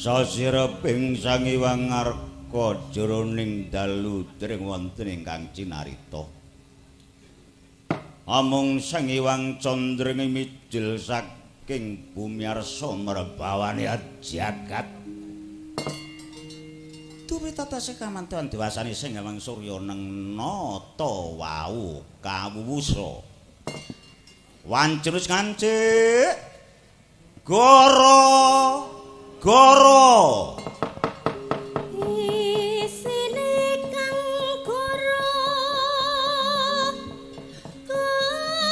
Sasireping Sang Hyang Ngarka jroning dalu dring wonten ingkang cinarita. Amung Sang Hyang Candra mijil saking bumi arsa merbawane jagat. Dumitata kamantuan dewasane Sang Hyang Surya neng nata wau kawuwusa. Wancurus ngancik goro goro isine kang goro goro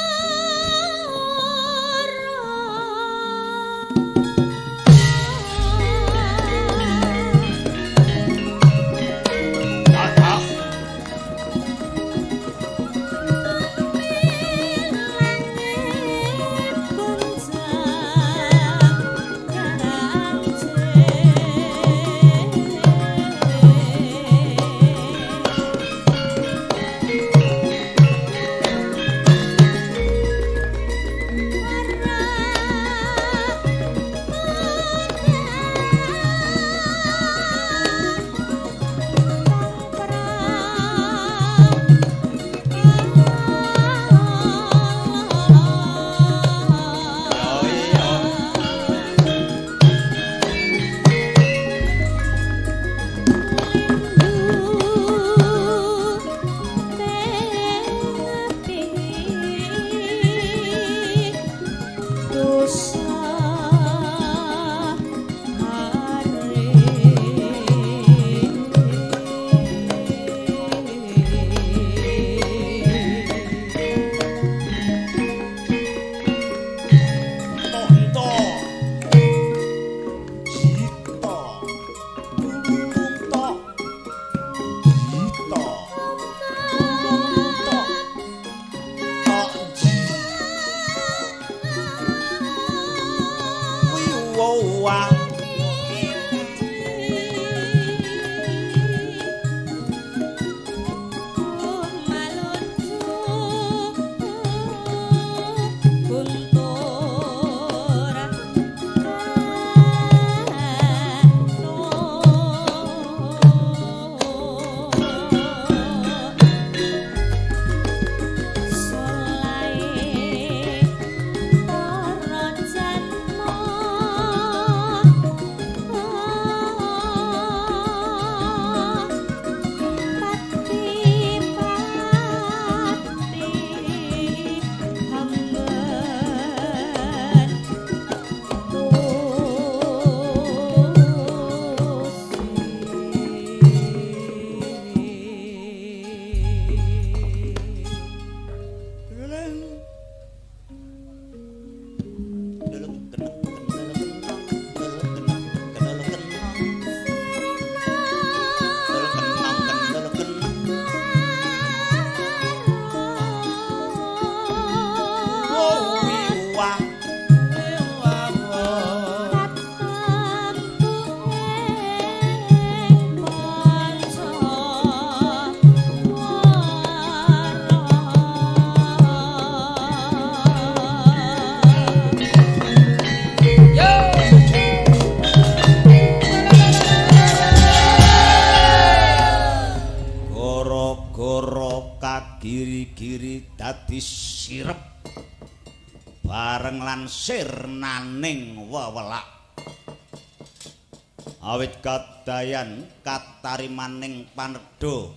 Giri-giri dadi sirep bareng lan sirnaning wewelak awit kadayan katarimaning panedha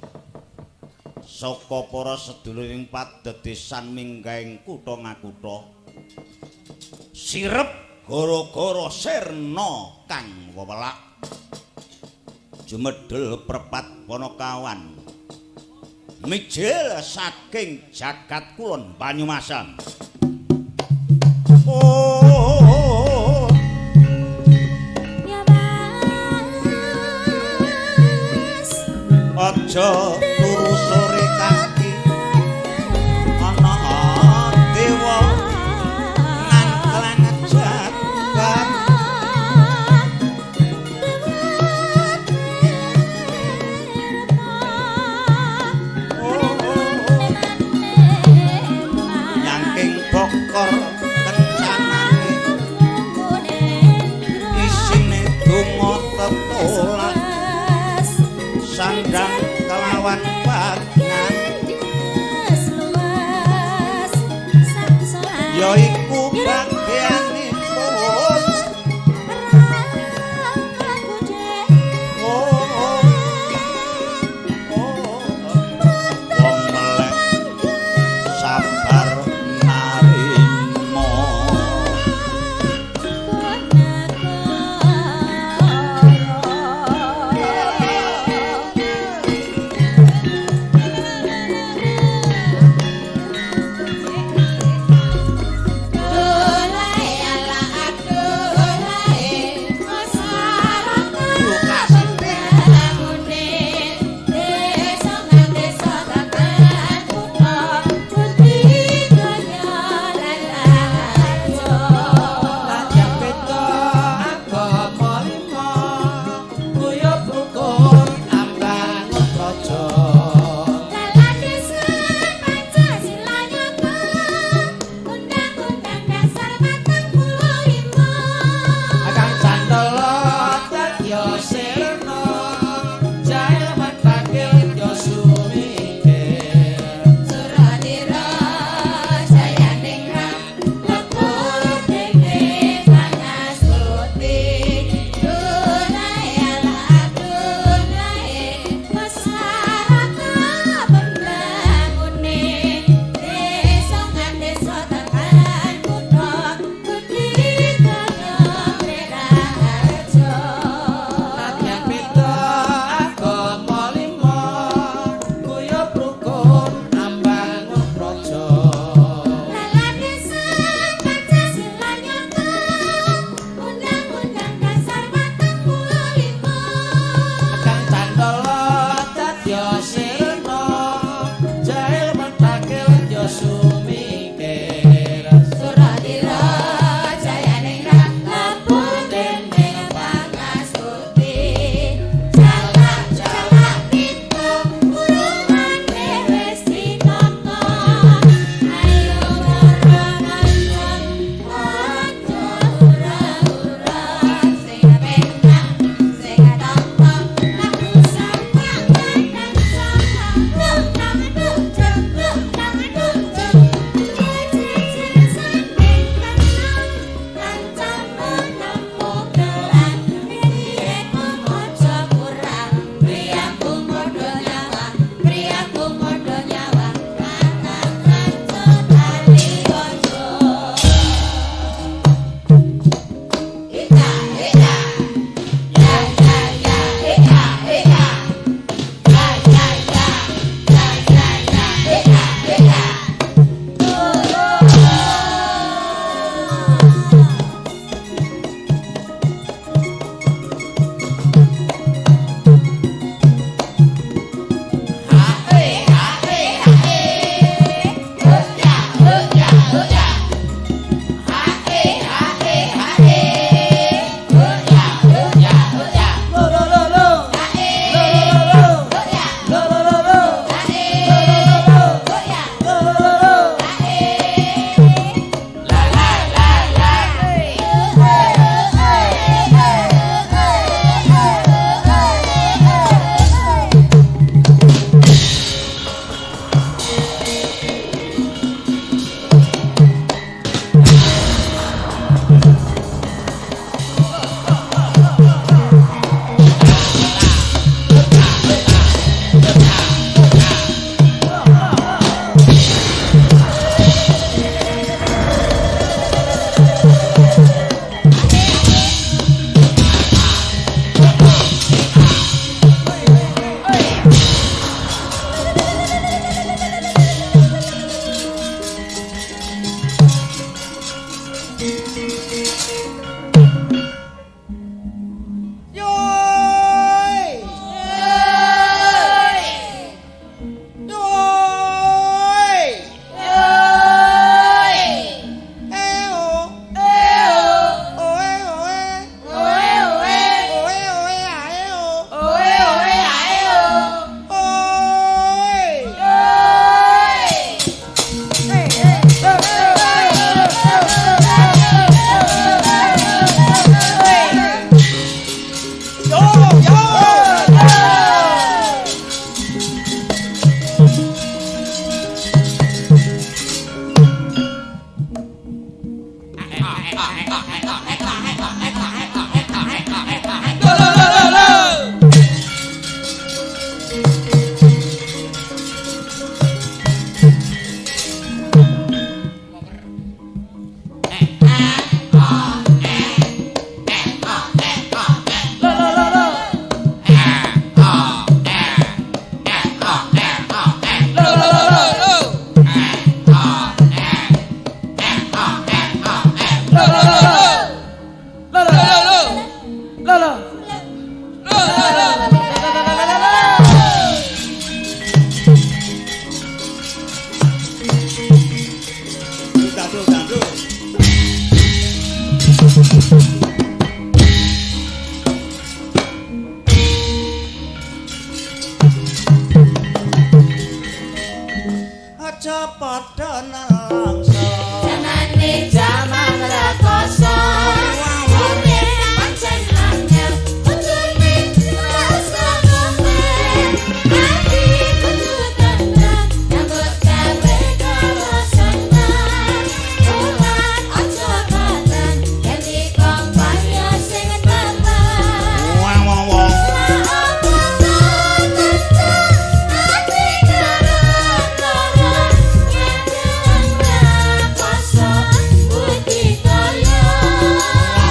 saka para seduluring padedesan minggahing kutha ngakutha sirep gara-gara sirna kang wewelak jumedhel prepat Panakawan mijil saking jagat kulon Banyumasan. Oh, ya Mas, aja turu sore kaki ana dewa nangklang jagat. Bokor kencanane isine donga. Ya iku bagianipun. Oh, oh, oh. Wong melek sabar narima. Aja padha nelangsa. Jamane jaman rekoso. Urip pancen angel, kudune ora usah ngomel. Ati kudu tenang, nyambut gawe karo seneng. Ulat aja padang, yen dikongkon ya sing temen. Wah wah wah.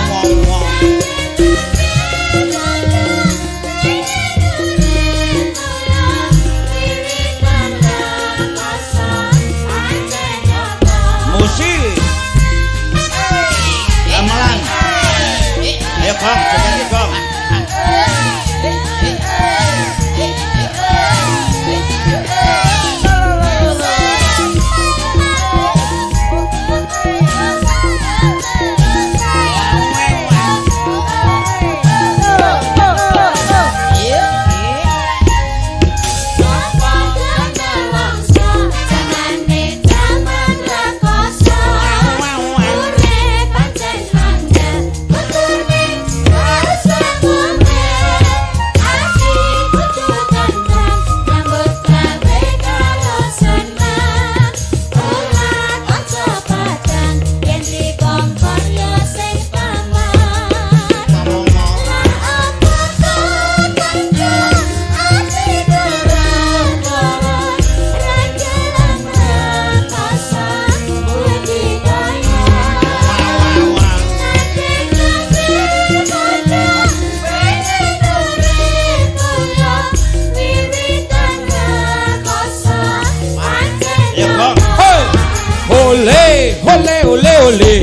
Wah wah. Musik. Gamelan. Ayo gong, joget gong. Ayo gong. Hey! Ole, ole, ole, ole.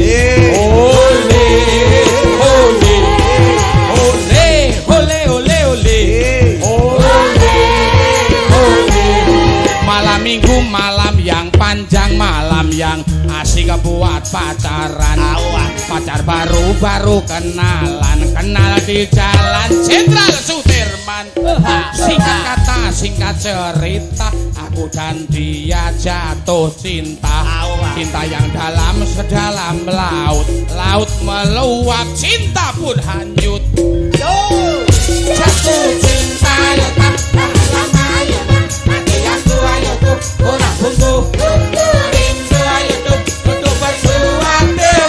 Ole, ole. Ole, ole, ole, ole. Ole, ole. Malam minggu malam yang panjang, malam yang asik buat pacaran. Pacar baru-baru kenalan, kenal di jalan Jenderal Sudirman. Singkat kata, singkat cerita, aku dan dia jatuh cinta. Cinta yang dalam sedalam laut, laut meluap, cinta pun hanyut. Jatuh cinta yo tak lama yo tak mati aku ayo tuh ora buntu. Rindu ayo tuh kudu berjuang deh.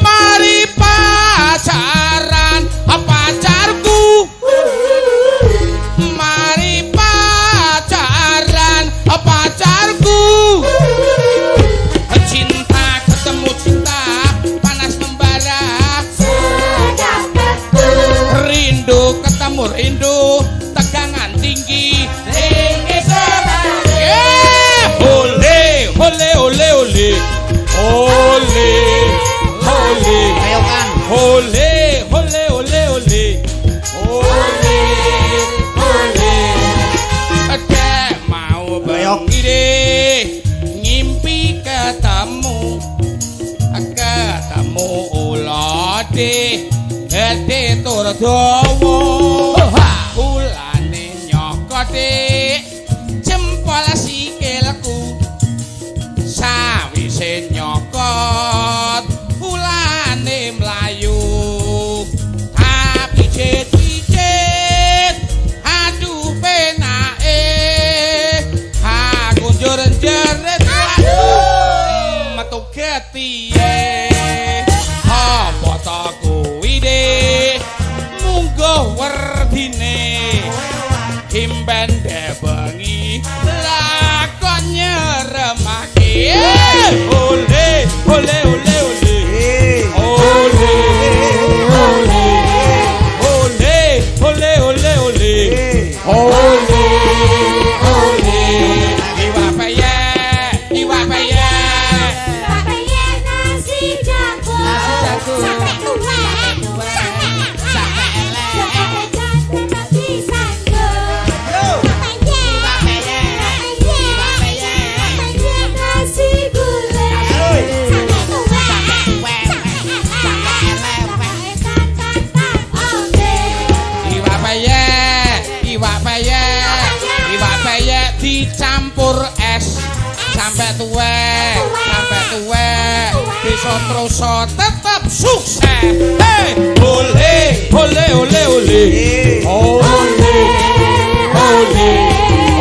Mari pacaran pacarku. Mari pacaran pacarku. Cinta ketemu cinta panas membara. Rindu ketemu rindu tegangan tinggi. Tinggi sekali. Ole ole ole ole. Ole ole. Ayo kan. Ole ole ole ole. Ole ole. Dek mau bengi deh ngimpi ketemu ketemu ulade gede tur dawa ulane nyokot jempol sikilku sawise nyokot ulane mlayu tapi cicit aduh penake aku njur jerit aduh metu getihe apa ta kuwi de mungguh werdine imben bengi lakon nyeremake. Ole ole ole ole. Ole ole ole ole ole ole. Ole ole. Iwa peye, iwa peye. Sampai tuwek, sampai tuwek, bisa terus tetap sukses. Hey, ole, ole, ole, ole, ole, ole, ole,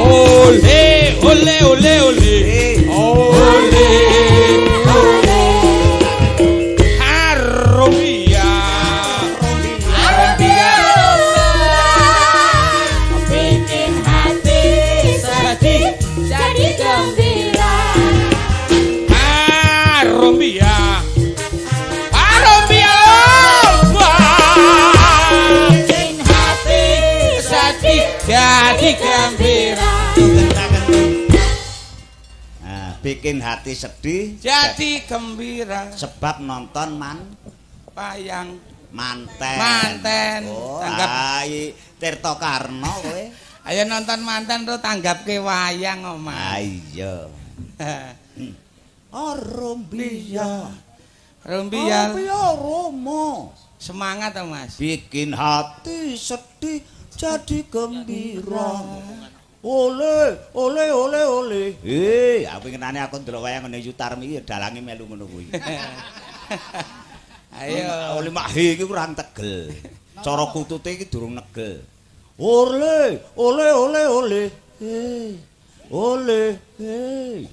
ole, ole, ole, ole, ole. Aromia, Aromia, Bikin hati sedih jadi gembira. Aromia, Aromia, Bikin hati sedih jadi gembira. Nah, bikin hati sedih Jadi gembira. Sebab nonton man Wayang manten. Manten. Oh, Tanggap. Ai Tirta Karna kowe. Ayo nonton manten terus tanggapke wayang kok, Mas. Ah iya. Arumbia. Rumbia. Arumbia Romo. Semangat to, Mas. Bikin hati sedih jadi gembira. Ole, ole, ole, ole. Eh, aku ngenane aku ndelok wayang ngene Yutarmi ya dalange melu ngono kuwi. Ayo. Ole mahe iki kurang tegel. Cara kutute iki durung negel. Ole, ole, ole, ole. Eh. Ole, eh.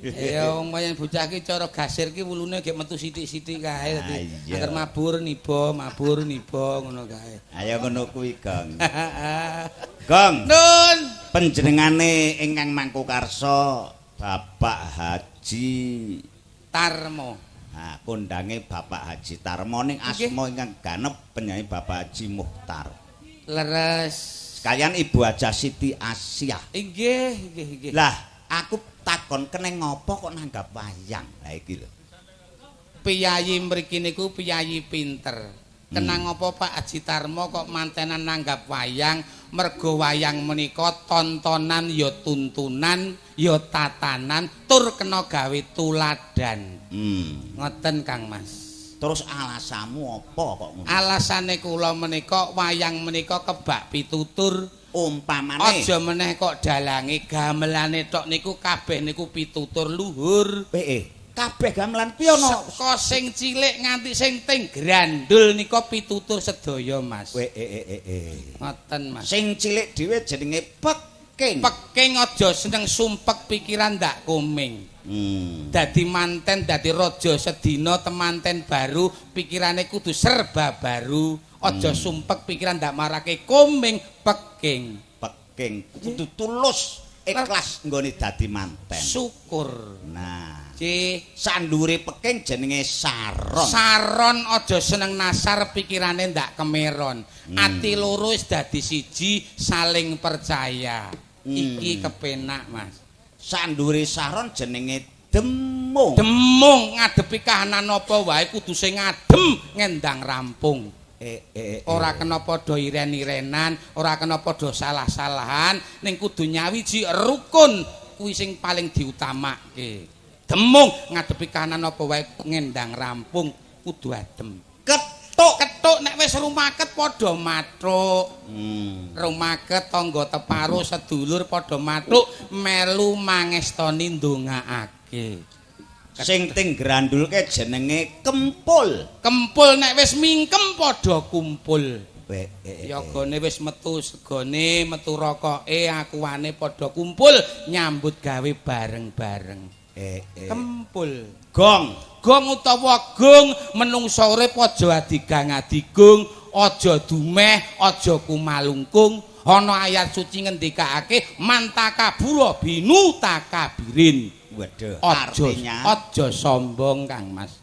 Ya wong wayang bocah ki cara gasir ki wulune gek metu sithik-sithik kae dadi Ah, iya. angger mabur niba, mabur niba ngono kae. Ayo ngono kuwi, Gong. Gong, Nun. Panjenengane ingkang mangku karsa Bapak Haji Tarmo. Nah, kondange Bapak Haji Tarmo ning asma ingkang ganep penyanyi Bapak Haji Muhtar. Leres. Sekalian Ibu Haja Siti Asiah. Inggih, inggih, inggih. Lah, aku takon keneng ngopo kok nanggap wayang? Lah iki lho. Piyayi mriki niku piyayi pinter. Kenang apa Pak Haji Tarmo kok mantenan nanggap wayang? Mergo wayang menika tontonan ya tuntunan, ya tatanan, tur kena gawe tuladan. Ngoten Kang Mas. Terus alasanmu apa kok ngono? Alasane kula menika wayang menika kebak pitutur. Umpamane Aja meneh kok dalange gamelane tok niku kabeh niku pitutur luhur. Kabeh gamelan piye ana? Saka sing cilik nganti sing ting grandul nika pitutur sedaya, Mas. Ngoten, Mas. Sing cilik dhewe jenenge peking. Peking aja seneng sumpek pikiran ndak koming. Dadi manten, dadi raja sedina temanten baru, pikirane kudu serba baru. Aja sumpek pikiran ndak marake koming, peking. Peking kudu tulus ikhlas nggone dadi manten. Syukur. Nah, Cih. Sandure peking jenenge saron. Saron aja seneng nasar pikirane ndak kemeron. Ati loro wis dadi siji saling percaya. Iki kepenak, Mas. Sandure saron jenenge demung. Demung ngadepi kahanan apa wae kudu sing adem ngendang rampung. Ora kena padha iren-irenan, ora kena padha salah-salahan, ning kudu nyawiji rukun kuwi sing paling diutamake. Demung ngadepi kahanan apa wae ngendang rampung kudu adem. Ketuk. Ketuk nek wis rumaket padha mathuk. Rumaket tangga teparo sedulur padha mathuk melu mangestoni ndongaake. Sing ting grandulke jenenge kempul. Kempul nek wis mingkem padha kumpul. Yogane wis metu segone, metu rokoke, akuane padha kumpul nyambut gawe bareng-bareng. Kempul. Gong. Gong utawa gong menungsa urip aja adigang adigung, aja dumeh, aja kumalungkung. Ana ayat suci ngendikake mantakabura binu takabirin. Waduh, Aja artinya aja sombong Kang Mas.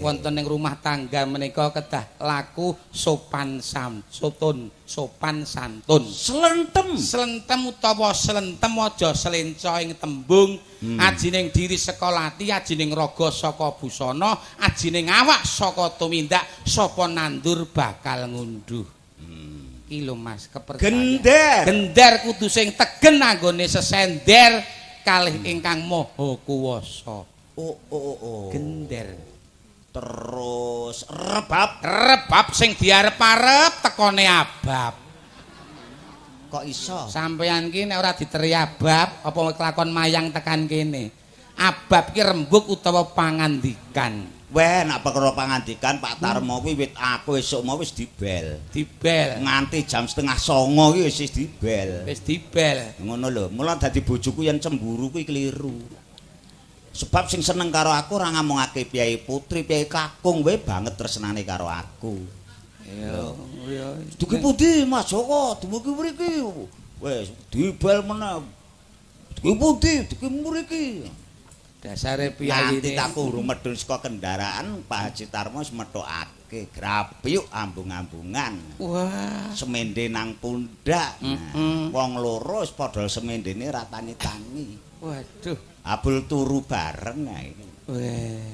Wonten ing rumah tangga menika kedah laku sopan santun, sopan santun. Slentem. Slentem utawa slentem aja selenca ing tembung. Ajining diri saka lati, ajining raga saka busana, ajining awak saka tumindak, sapa nandur bakal ngunduh. Iki lho Mas, kepercayaan. Gender. Gender kudu sing tegen anggone sesender kalih ingkang maha kuwasa. Oh, oh, oh. Gender. Terus rebab. Rebab sing diarep-arep tekone abab. Kok iso? Sampeyan ki nek ora diteri abab apa kelakon mayang tekan kene. Abab ki rembug utawa pangandikan. Weh, nek perkara pangandikan Pak Tarmo kuwi wit aku esuk mau wis dibel. Dibel. Nganti jam 8:30 ki wis dibel. Wis dibel. Ngono lho. Mula dadi bojoku yen cemburu kuwi keliru. Sebab sing seneng karo aku ora ngamongake piyai putri, piyai kakung wae banget tresnane karo aku. Iya, iya. Dugi pundi Mas Joko? Dumugi mriki. Wis dibel meneh. Dugi pundi? Dugi mriki. Dasare piyai nganti tak urung medhun saka kendaraan Pak Haji Tarmo wis methokake grapyuk ambung-ambungan. Wah, semende nang pundak. Wong loro wis padha semendene ra tangi-tangi. Waduh, abul turu bareng ae. Weh.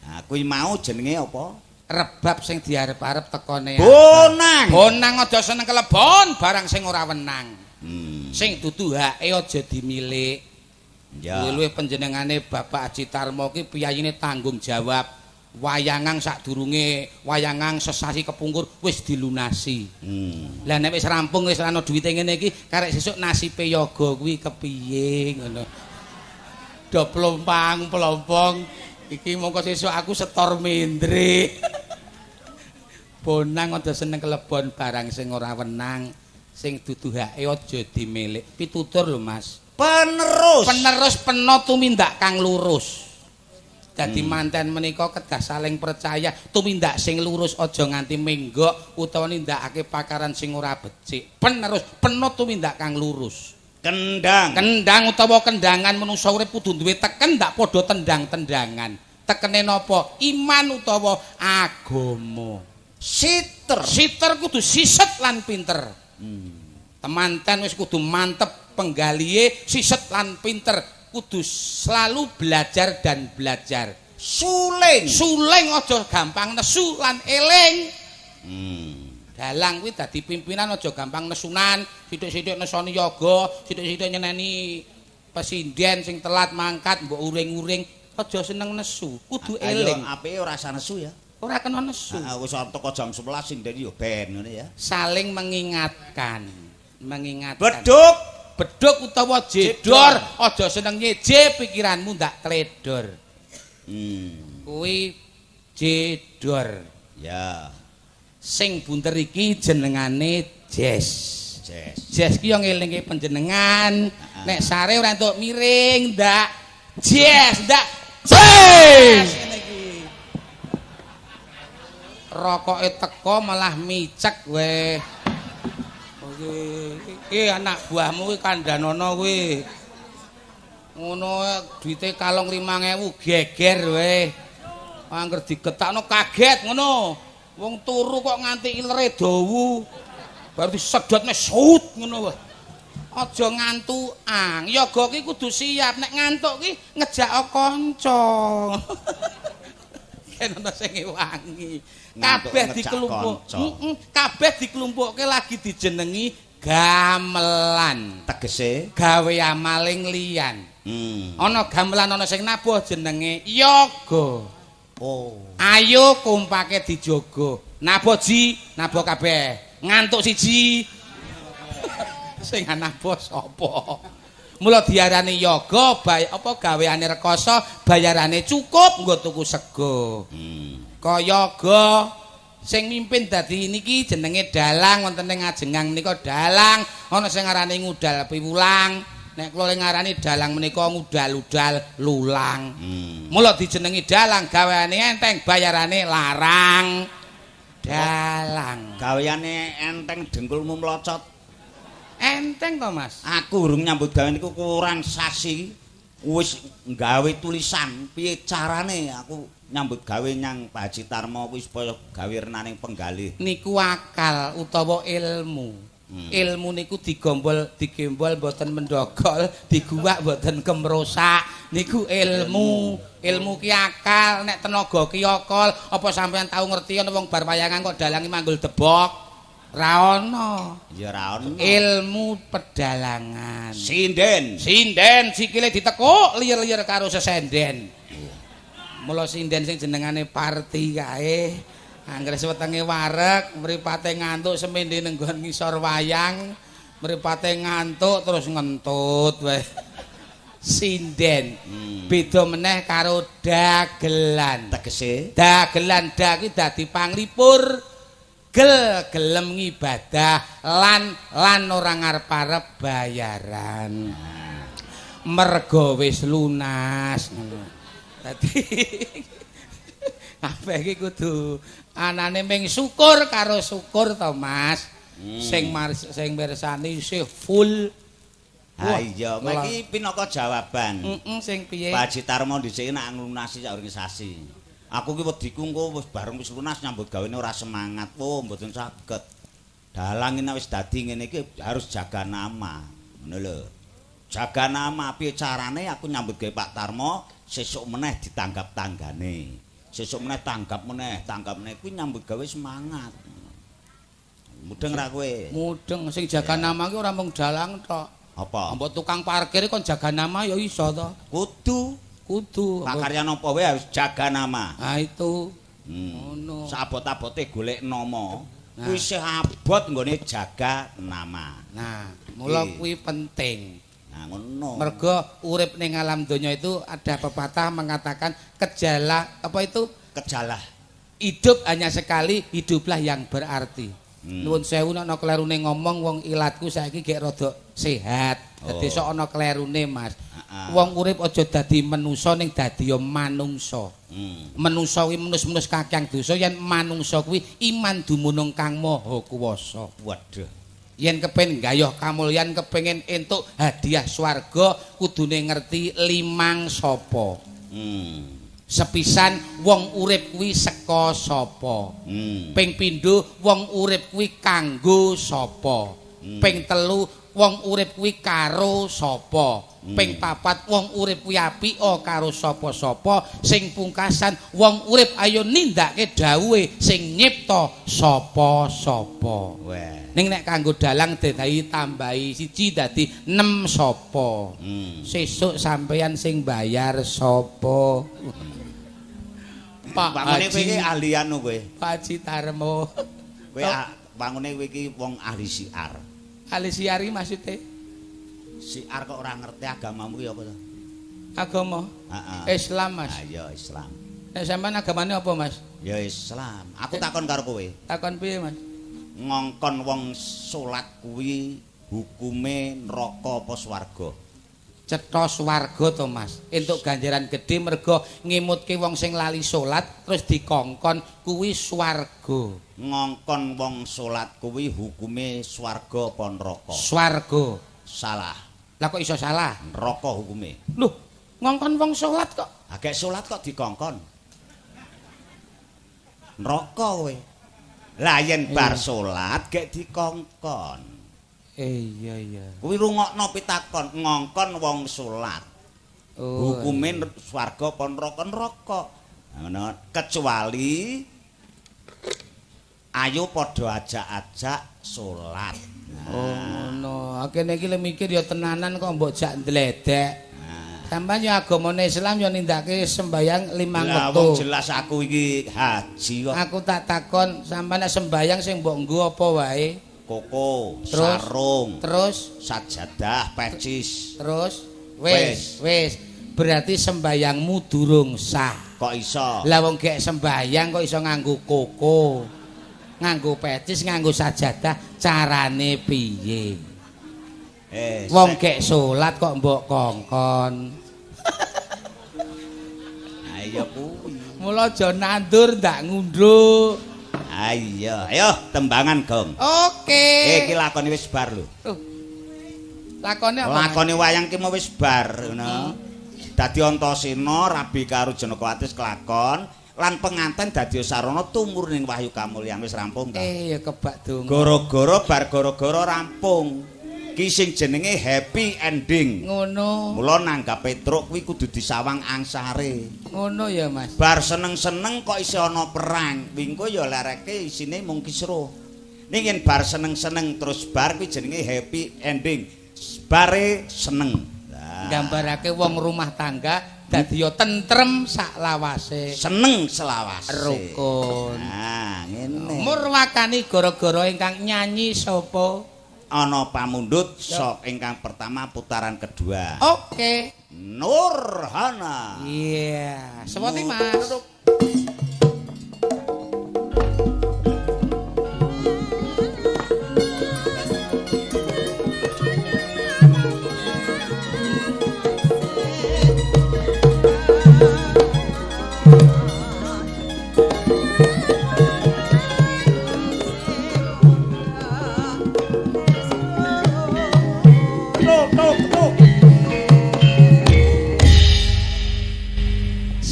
Nah, kuwi mau jenenge apa? Rebab sing diarep-arep tekone. Bonang. Bonang aja seneng kelebon barang sing ora wenang. Sing dudu hake aja dimilik. Ya. Luwih panjenengane Bapak Haji Tarmo ki piyayine tanggung jawab. Wayangang sadurunge wayangang sesasi kepungkur wis dilunasi. Lah nek wis rampung wis ana duwite ngene iki karek sesuk nasibe yoga kuwi kepiye ngono. Do plompang plompong iki mongko sesuk aku setor mendre. Bonang aja seneng kelebon barang sing ora wenang, sing dudu hake aja dimilik. Pitutur lho Mas. Penerus. Penerus peno tumindak kang lurus. Dadi manten menika kedah saling percaya, tumindak sing lurus aja nganti menggok utawa nindakake pakaran sing ora becik. Penerus peno tumindak kang lurus. Kendang. Kendang utawa kendangan manungsa urip kudu duwe teken ndak padha tendang-tendangan. Tekene napa? Iman utawa agama. Siter. Siter kudu siset lan pinter. Temanten wis kudu mantep penggalihe, siset lan pinter, kudu selalu belajar dan belajar. Suling. Suling aja gampang nesu lan eling. Dalang kuwi dadi pimpinan aja gampang nesunan, sithik-sithik nesoni yoga, sithik-sithik nyeneni pesinden sing telat mangkat mbok uring-uring, aja seneng nesu, kudu eling. Ayo apike ora usah nesu ya. Ora kena nesu. Heeh, wis teko jam 11 sinden yo ben ngono ya. Saling mengingatkan. Mengingatkan. Beduk, beduk utawa jedor, aja seneng nyeje pikiranmu ndak tledor. Kuwi jedor. Ya. Sing bunter iki jenengane Jes. Jes. Jes ki yo ngelingke panjenengan. Nek sare ora entuk miring ndak. Jes ndak. Jes. Rokoke teko malah micek weh. Iki anak buahmu kuwi kandhanono kuwi. Ngono duwite kalong 5000 geger weh. Angger digetakno kaget ngono. Wong turu kok nganti ilere dawu. Baru disedotne sut ngono wae. Aja ngantukan. Yoga ki kudu siap nek ngantuk ki ngejak kanca. Ken ana sing ngewangi. Kabeh dikelumpuk. Kabeh dikelumpukke lagi dijenengi gamelan. Tegese gawe amaling liyan. Ana gamelan ana sing nabuh jenenge yoga. Oh. Ayo kompake dijogo. Nabuh ji, nabuh kabeh. Ngantuk siji. Sing nabuh sapa? Mula diarani yoga, bay apa gaweane rekoso, bayarane cukup nggo tuku sego. Kaya yoga sing mimpin dadi niki jenenge dalang wonten ing ajengang menika dalang, ana sing ngarani ngudal piwulang. Nek kula ngarani dalang menika ngudal-udal lulang. Mula dijenengi dalang, gaweane enteng, bayarane larang. Dalang. Gaweane enteng dengkulmu mlocot. Enteng to, Mas? Aku urung nyambut gawe niku kurang sasi wis nggawe tulisan piye carane aku nyambut gawe nyang Pak Haji Tarmo kuwi supaya gawe renaning penggalih. Niku akal utawa ilmu. Ilmu niku digombol, digembol mboten mendogol, diguwak mboten kemrosak. Niku ilmu. Ilmu ki akal, nek tenaga ki akal. Apa sampeyan tau ngerti ana wong bar wayangan kok dalangi manggul debok? Ra ono. Ya ra ono. Ilmu pedalangan. Sinden. Sinden sikile ditekuk liyer-liyer karo sesenden. Mula sinden sing jenengane Parti kae anggere wetenge wareg, mripate ngantuk semende nenggon ngisor wayang, Mripate ngantuk terus ngentut wae. Sinden. Beda meneh karo dagelan. Tegese dagelan da ki dadi panglipur. Gel gelem ngibadah lan lan ora ngarep-arep bayaran. Mergo wis lunas ngono. Dadi kabeh iki kudu anane ming syukur karo syukur to, Mas. Sing sing mirsani isih full. Ha iya, iki pinaka jawaban. Heeh, sing piye? Pak Haji Tarmo dhisik nek nglunasi sak organisasi. Aku ki wediku engko wis bareng wis lunas nyambut gawene ora semangat. Oh, mboten saged. Dalang nek wis dadi ngene iki harus jaga nama. Ngono lho. Jaga nama piye carane aku nyambut gawe Pak Tarmo sesuk meneh ditanggap tanggane. Sesuk meneh tanggap meneh, tanggap meneh kuwi nyambut gawe semangat. Mudeng ra kowe? Mudeng. Sing jaga nama ki ora mung dalang tok. Apa? Mbok tukang parkir kon jaga nama ya iso to. Kudu. Kudu. Pakaryan apa wae harus jaga nama. Ah itu. Ngono. Sabot-abote golek nama. Kuwi isih abot nggone jaga nama. Nah, mula kuwi penting. Nah, ngono. Mergo urip ning alam donya itu ada pepatah mengatakan kejala apa itu? Kejalah. Hidup hanya sekali, hiduplah yang berarti. Nuwun sewu nek ana klerune ngomong wong ilatku saiki gek rada sehat. Dadi sok ana klerune, Mas. Wong urip aja dadi menusa ning dadi ya manungsa. Menusa kuwi menus-menus kakang dosa yen manungsa kuwi iman dumunung Kang Maha Kuwasa. Waduh. Yen kepen gayuh kamulyan kepengin entuk hadiah swarga kudune ngerti limang sapa. Sepisan wong urip kuwi seka sapa. Ping pindho wong urip kuwi kanggo sapa. Ping telu wong urip kuwi karo sapa. Ping papat wong urip kuwi apika karo sapa-sapa. Sing pungkasan wong urip ayo nindakake dawuhe sing nyipta sapa-sapa. Ning nek kanggo dalang dadi tambahi siji dadi 6 sapa. Sesuk sampeyan sing bayar sapa? Pak Wangune kowe iki ahli anu kowe. Pak Haji Tarmo. Kowe wangune kowe iki wong ahli siar. Ahli siar iki maksude? Siar kok ora ngerti agamamu ki apa to? Agama? Heeh. Islam, Mas. Ha iya Islam. Nek sampean agamane apa, Mas? Ya Islam. Aku takon karo kowe. Takon piye, Mas? Ngongkon wong salat kuwi hukume neraka apa swarga? Cetha swarga to, Mas. Entuk ganjaran gedhe mergo ngimutke wong sing lali salat terus dikongkon kuwi swarga. Ngongkon wong salat kuwi hukume swarga apa neraka? Swarga. Salah. Lah kok iso salah? Neraka hukume. Loh, ngongkon wong salat kok. Agek salat kok dikongkon. Neraka kowe. Lah yen bar salat gek dikongkon. Iya iya. Kuwi rungokno pitakon ngongkon wong salat. Oh, hukume swarga apa neraka? Neraka. Ngono, kecuali ayo padha ajak-ajak salat. Oh ngono. Kene iki le mikir ya tenanan kok mbok jak ndledek. Sampeyan ya agamane Islam ya nindakake sembayang 5 Lah wektu. wong jelas aku iki haji kok. Aku tak takon sampeyan nek sembayang sing mbok nggo apa wae? Koko, terus, sarung, terus sajadah, pecis. Terus wis, wis. Berarti sembayangmu durung sah. Kok iso? Lah wong gek sembayang kok iso nganggo koko, nganggo pecis, nganggo sajadah, carane piye? Wong gek salat kok mbok kongkon. Ayo kuwi. Mula aja nandur ndak ngundruk. Ayo, ayo tembangan gong. Oke. Iki lakone wis bar lho. Lakone apa? Lakone wayang ki mau wis bar ngono. Dadi Antasena rabi karo Janaka Atis kelakon lan penganten dadi sarana tumurun ning wahyu kamulyan wis rampung ta. Ya kebak donga. Gara-gara bar gara-gara rampung. Ki sing jenenge happy ending. Ngono. Mula nanggap Petruk kuwi kudu disawang angsare. Ngono ya, Mas. Bar seneng-seneng kok isih ana perang, wingko ya lereke isine mung kisruh. Ning yen bar seneng-seneng terus bar kuwi jenenge happy ending. Bare seneng. Lah, Gambarake wong rumah tangga dadi ya tentrem sak lawase. Seneng selawase. Rukun. Nah, ngene. Murwakani gara-gara ingkang nyanyi sapa? Ana pamundhut sok ingkang pertama putaran kedua. Oke. Nurhana. Iya, sepoti Mas.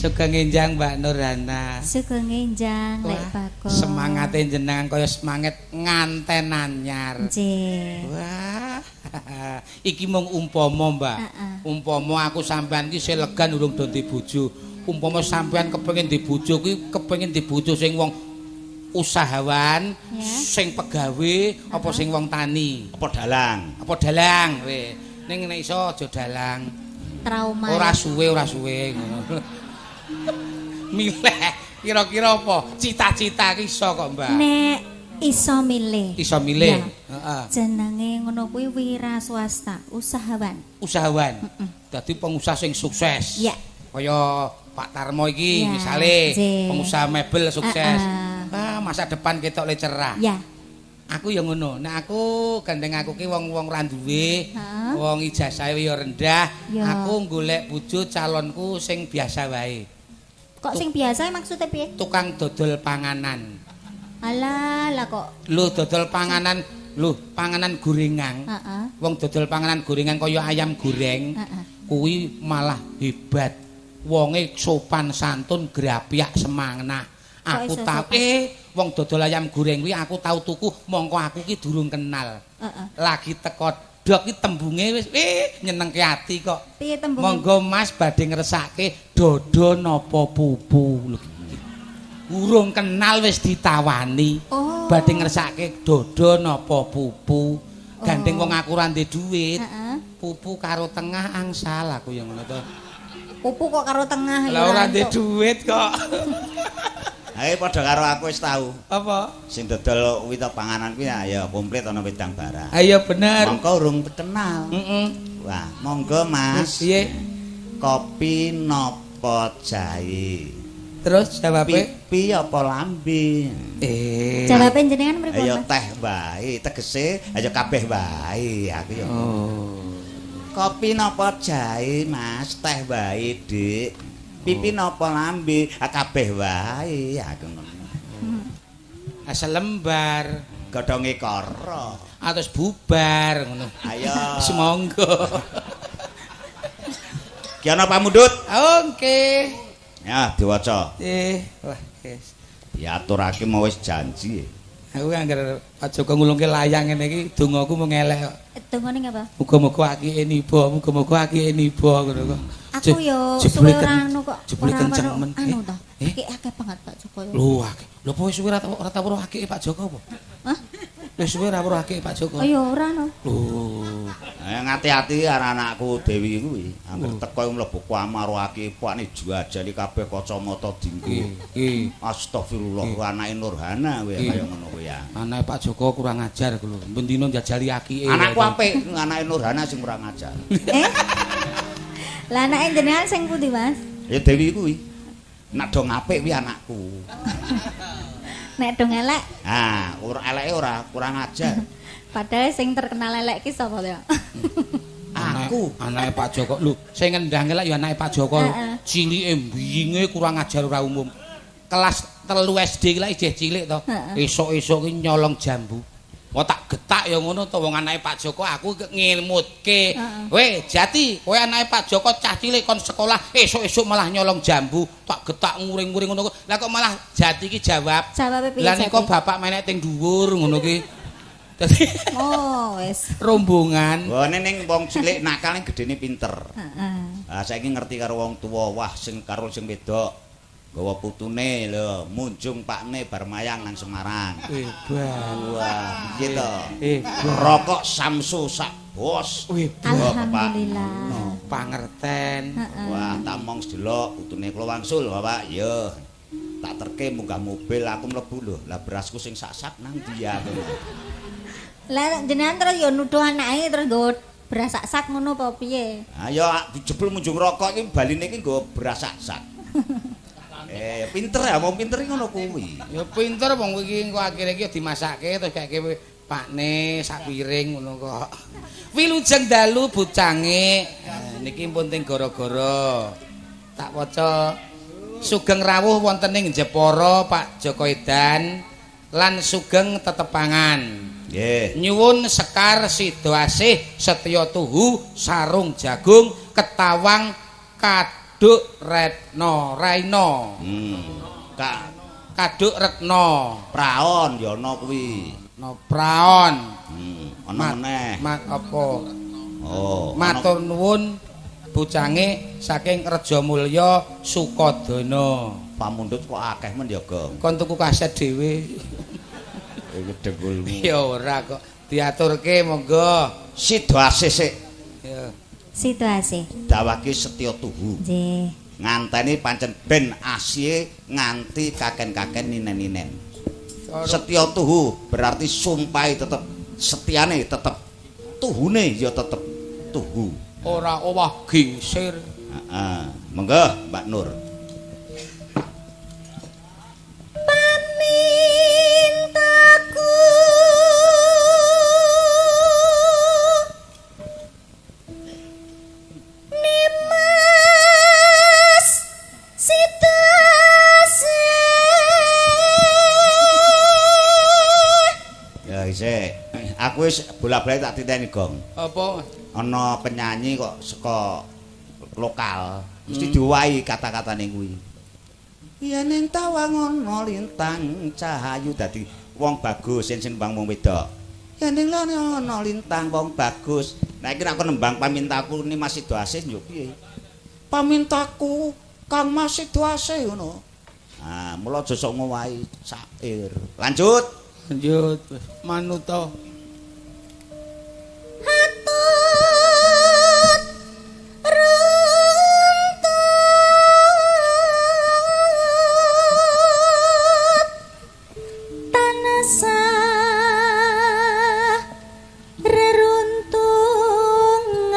Sugeng enjang Mbak Nurhana. Sugeng enjang Lek Bagong. Semangate jenengan kaya semangat nganten anyar. Nggih. Wah. Iki mung umpama, Mbak. Umpama aku sampean iki selegan urung do di bojo. Umpama sampean kepengin di bojo kuwi kepengin di bojo sing wong usahawan, sing pegawe, apa sing wong tani? Apa dalang? Apa dalang kowe? Ning nek iso aja dalang. Trauma. Ora suwe, ora suwe ngono. Milih kira-kira apa? Cita-cita ki iso kok, Mbak. Nek iso milih. Iso milih. Heeh. Jenenge ngono kuwi wira swasta, usahawan. Usahawan. Dadi pengusaha sing sukses. Iya. Kaya Pak Tarmo iki misale pengusaha mebel sukses. Ah, masa depan ketok le cerah. Iya. Aku ya ngono. Nek aku gandeng aku ki wong-wong ra duwe, wong ijazahe ya rendah, aku golek bojo calonku sing biasa wae. Kok sing biasa maksudnya piye? Tukang dodol panganan. Alah, lah kok. Lho dodol panganan, lho panganan gorengan. Wong dodol panganan gorengan kaya ayam goreng, kuwi malah hebat. Wonge sopan santun, grapyak semangat. Aku tau wong dodol ayam goreng kuwi aku tau tuku, mongko aku ki durung kenal. Lagi teko dok ki tembunge wis nyenengke ati kok. Piye tembunge? Monggo Mas badhe ngresake dodo napa pupu. Urung kenal wis ditawani. Oh. Badhe ngresake dodo napa pupu. Gandeng wong aku ora ndek dhuwit. Pupu karo tengah angsal aku ya ngono to. Pupu kok karo tengah ya. Lah ora ndek dhuwit kok. Ayo padha karo aku wis tau. Apa? Sing dodol wita panganan kuwi ya komplit ana wedang barang. Ayo bener. Mongko urung kenal. Heeh. Wah, monggo Mas. Piye? Kopi napa jahe? Terus jawabe? Pipi apa lambe? Jawabe jenengan pripun, Mas? Ayo teh wae, tegese ayo kabeh wae aku ya. Oh. Kopi napa jahe, Mas? Teh wae, Dik. Pipi napa lambe? Kabeh wae aku ngono. Selembar godhonge kara. Atus bubar ngono. Ayo. Semonggo. Ki ana pamundhut? Oke. Ya, diwaca. Wah, wis. Diaturake mau wis janji. Aku angger Pak Joko ngulungke layang ngene iki dongaku mung elek kok. Dongane ngapa? Muga-muga akike niba, muga-muga akike niba ngono kok. Aku yo suwe ora anu kok. Jebule kenceng men. Anu to. Akike akeh banget Pak Joko. Lho akeh. Lho apa wis suwe ora tau weruh akike Pak Joko apa? Hah? Wis suwe ora weruh akike Pak Joko. Oh ya ora no. Lho. Ngati-ati karo anakku Dewi kuwi. Angger teko mlebu kamar akike pakne jajali kabeh kacamata dinggo. Nggih. Astagfirullah anake Nurhana kuwi kaya ngono kuwi ya. Anake Pak Joko kurang ajar kuwi lho. Bendina njajali akike. Anakku apik, anake Nurhana sing kurang ajar. Lah anake jenengan sing pundi, Mas? Ya Dewi kuwi. Nek dong apik kuwi anakku. Nek dong elek? Ah, ora eleke ora kurang ajar. Padahal sing terkenal elek ki sapa ya? Aku, anake Pak Joko. Lho, sing ngendang elek ya anake Pak Joko. Cilike mbinge kurang ajar ora umum. Kelas 3 SD ki lak isih cilik to. Esuk-esuk ki nyolong jambu. Wah tak getak ya ngono to wong anake Pak Joko aku ngilmutke. Weh Jati, kowe anake Pak Joko cah cilik kon sekolah esuk-esuk malah nyolong jambu, tak getak nguring-nguring ngono. Lah kok malah Jati ki jawab. Jawabe piye? Lah nika bapak menek teng dhuwur ngono ki. Dadi oh wis. Rombongan. Wah ning wong cilik nakal ning gedene pinter. Heeh. Lah saiki ngerti karo wong tuwa, wah sing karo sing wedok. Gawa putune lho, munjung pakne bar mayang nang Semarang. Hebat. Wah, piye to? Hebat. Rokok Samsu sak bos. Alhamdulillah. Pangerten. Wah, tak mong sedelok putune kula wangsul, Bapak. Ya. Tak terke munggah mobil aku mlebu lho. Lah berasku sing sak-sak nang ndi aku. Lah jenengan terus ya nuduh anake terus nggo beras sak-sak ngono apa piye? Ayo jebul munjung rokok iki baline iki nggo beras sak-sak. Pinter ya, wong pinter ngono kuwi. Ya pinter wong iki engko akhire iki dimasake terus keke pakne sak piring ngono kok. Wilujeng dalu bocange. Niki pun teng gara-gara. Tak waca sugeng rawuh wonten ing Jepara Pak Joko Edan lan sugeng tetepangan. Nggih. Nyuwun sekar sida asih setya tuhu sarung jagung ketawang kaduk retno raina. Kaduk retno praon ya ana kuwi. No praon. Ana meneh. Mat apa? Oh, matur nuwun bocange saking Rejomulya Sukodana. Pamundhut kok akeh men ya, Gong. Kon tuku kaset dhewe. Iki dengkulmu. Ya ora kok diaturke monggo. Sida asih sik. Ya. Sida asih. Dawake setya tuhu. Nggih. Nganteni pancen ben asihe nganti kaken-kaken ninen-ninen. Setya tuhu berarti sumpahe tetep setiane tetep tuhune ya tetep tuhu. Ora owah gingsir. Heeh. Monggo Mbak Nur. Pamintaku Nimas Sitase. Ya isih. Aku wis bola-bali tak titeni, Gong. Apa? Ana penyanyi kok saka lokal, mesti diwehi kata-katane kuwi. Yen ning tawang ana lintang cahayu dadi wong bagus yen sing nembang wong wedok. Yen ning ana lintang wong bagus. Nah iki aku nembang pamintaku Nimas Sida Asih yo piye? Pamintaku Kang Mas Sida Asih ngono. Ah, mula aja sok ngowahi syair. Lanjut. Lanjut manuta. Hatut runtut tanasah reruntungan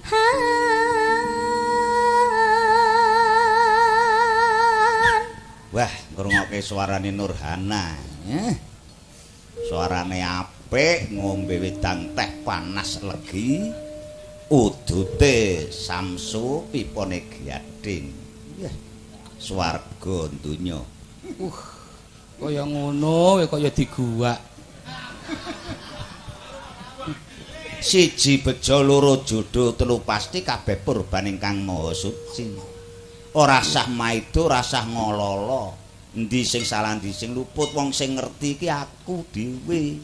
han. Wah, ngrungokke suarane Nurhana. Suarane apik, ngombe wedang teh panas legi. Udute samsu pipone gading. Yah, swarga donya. Kaya ngono kaya diguwak. Siji bejo loro jodo telu pasti kabeh purban ingkang maha suci. Ora sah maido, ora sah ngololo. Endi sing salah endi sing luput, wong sing ngerti iki aku dhewe.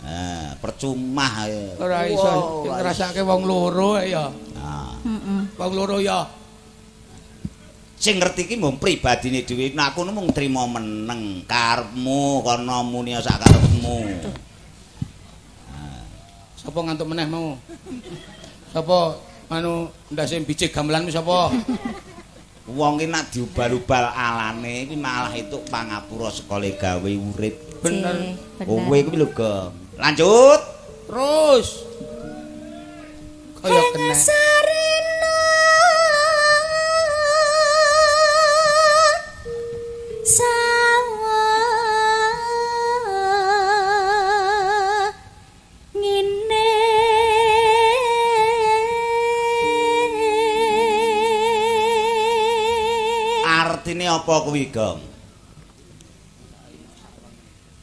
Ah, percuma ae. Ora iso ngrasake wong loro ya. Nah. Heeh. Wong loro ya. Sing ngerti iki mung pribadine dhewe. Nah, aku mung trimo meneng karepmu kono muni sak karepmu. Sapa ngantuk meneh mau? Sapa anu ndase biji gamelanmu sapa? Wong ki nek diubal-ubal alane iki malah itu pangapura sekole gawe urip. Bener. Kowe kuwi lho, Gong. Lanjut. Terus. Kaya kena. Sarina sawah ngene. Artine apa kuwi, Gong?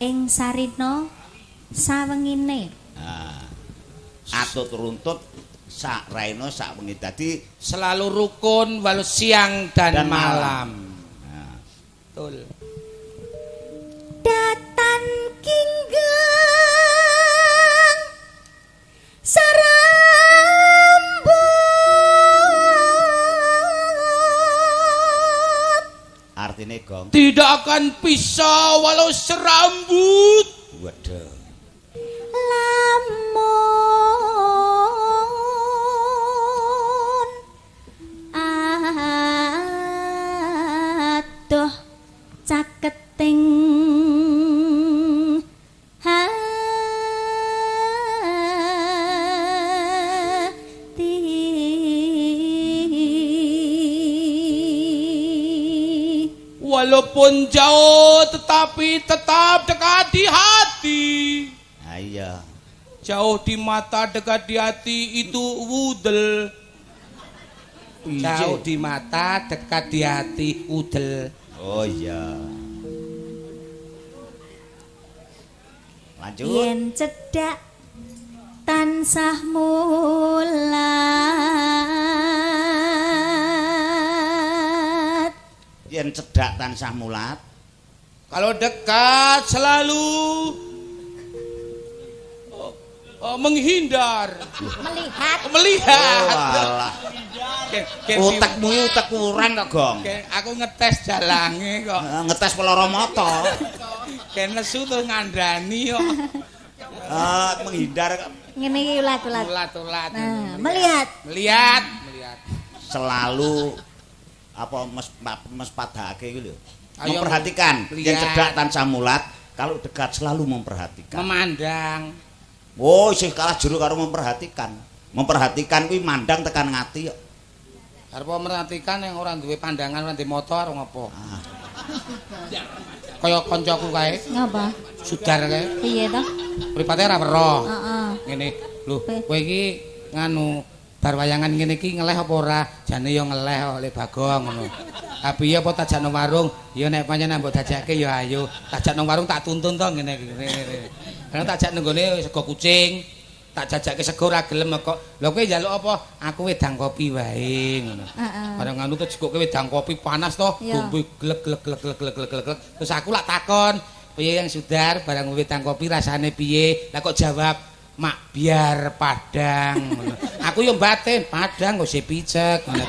Ing sarina sawengine. Nah, atut runtut sak raina sak wengi dadi selalu rukun walau siang dan malam. Nah. Betul. Datan kinggang sarambut. Artine, Gong, tidak akan pisah walau serambut. Waduh. Lamun adoh caketing Walaupun jauh tetapi tetap dekat di hati. Ha iya. Jauh di mata dekat di hati itu wudel. Jauh di mata dekat di hati udel. Oh iya. Lanjut. Yen cedhak tansah mulat. Yen cedhak tansah mulat. Kalau dekat selalu menghindar. Melihat. Melihat. Oh, alah. Utekmu iki utek kurang kok, Gong. Aku ngetes jalange kok. Ngetes peloro mata. Ken nesu terus ngandani kok. Menghindar kok. Ngene iki ulat-ulat. Ulat-ulat. Nah, melihat. Melihat, melihat. Selalu apa mespadake iku lho. Memperhatikan. Yen cedhak tansah mulat, kalau dekat selalu memperhatikan. Memandang. Oh, isih kalah jero karo memperhatikan. Memperhatikan kuwi mandang tekan ngati kok. Arep memperhatikan yang ora duwe pandangan, ora duwe mata arep ngopo? Kaya kancaku kae. Ngapa? Sudar kae. Piye to? Mripate ora weruh. Heeh. Ngene, lho, kowe iki nganu bar wayangan ngene iki ngeleh apa ora? Jane ya ngeleh kok le Bagong ngono. Tapi ya apa tajak nang warung? Ya nek pancen mbok dajake ya ayo. Tajak nang warung tak tuntun to ngene iki. Karena tajak nang nggone sego kucing. Tak jajake sego ora gelem kok. Lha kowe njaluk apa? Aku wedang kopi wae ngono. Heeh. Bareng anu to jikoke wedang kopi panas to, ngombe glek glek glek glek glek glek glek. Terus aku lak takon, "Piye yang Sudar barang wedang kopi rasane piye?" Lah kok jawab, "Mak biar padang." Ngono. Aku yo batin, padang kok sih picek ngono.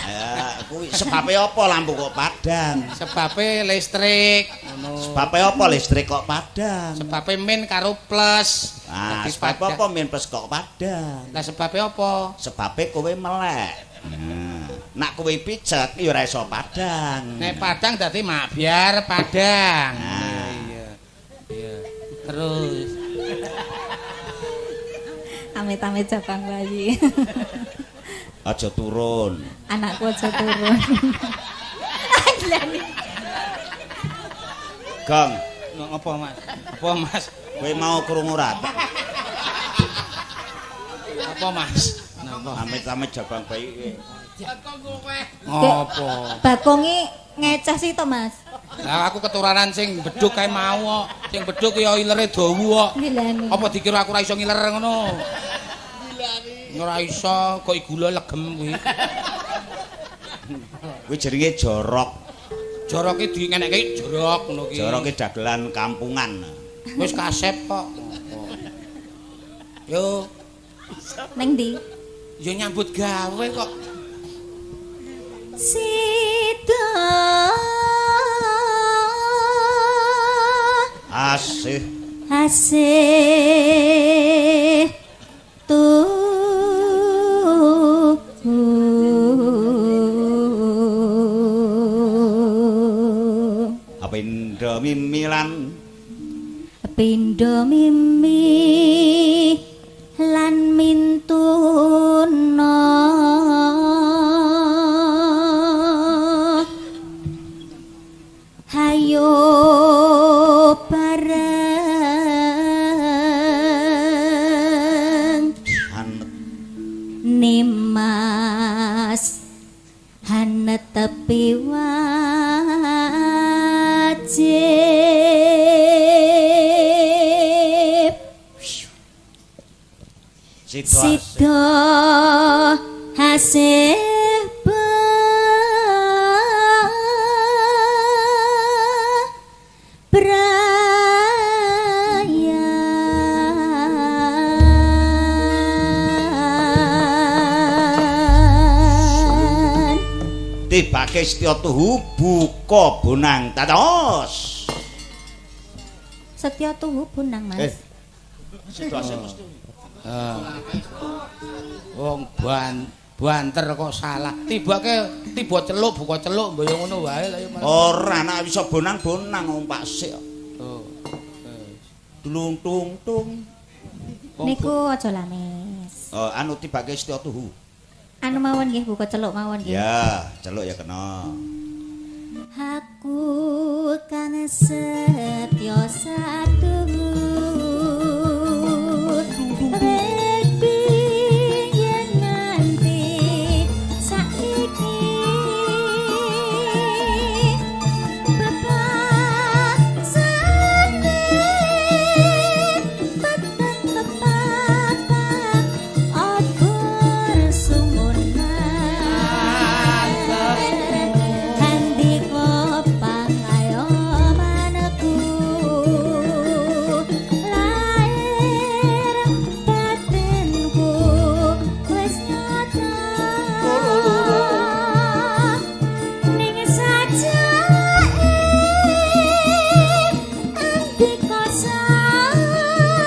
Ya, kuwi sebabe apa lampu kok padang? Sebabe listrik ngono. Sebabe apa listrik kok padang? Sebabe min karo plus. Ah, sebab apa min plus kok padang? Lah sebabe apa? Sebabe kowe melek. Nah, nak kowe picek ya ora iso padang. Nek padang dadi mak biar padang. Nah. Iya. Iya. Terus amit-amit jabang bayi. Aja turun. Anakku aja turun. Gong, apa Mas? Apa Mas? Kowe mau krungu ra? Apa Mas? Napa? Amit-amit jabang bayi. Ngopo? Bagong iki ngeceh sih to, Mas? Lah aku keturanan sing beduk kae mau kok. Sing beduk ya ilere dawa kok. Apa dikira aku ora iso ngiler ngono? Ora iso kok gula legem kuwi. Kuwi jenenge jorok. Joroke dingenekke jorok ngono ki. Joroke dagelan kampungan. Wis kasep kok. Yo. Ning ndi? Yo nyambut gawe kok. Sida asih. Asih tuhu pindha mimi lan pindha mimi lan mintuna hayo bareng nimas hanetepi wajib sida hasib brayan tibake setya tuhu buka bonang tatos. Setya tuhu bonang, Mas. Situasi mesti. Wong banter kok salah. Tibake tiba celuk buka celuk mbok yo ngono wae lah ya. Ora nek iso bonang-bonang wong Pak Sik. Oh. Dulung tung tung. Niku aja lamis. Oh, anu tibake setya tuhu. Anu mawon nggih buka celuk mawon nggih. Ya, celuk ya kena. Aku kang setya satuhu wedi yen nganti saiki bebasane peteng pepatang obor sumunar handika pangayomanku lair batinku wis nyata ning sajake andika sakune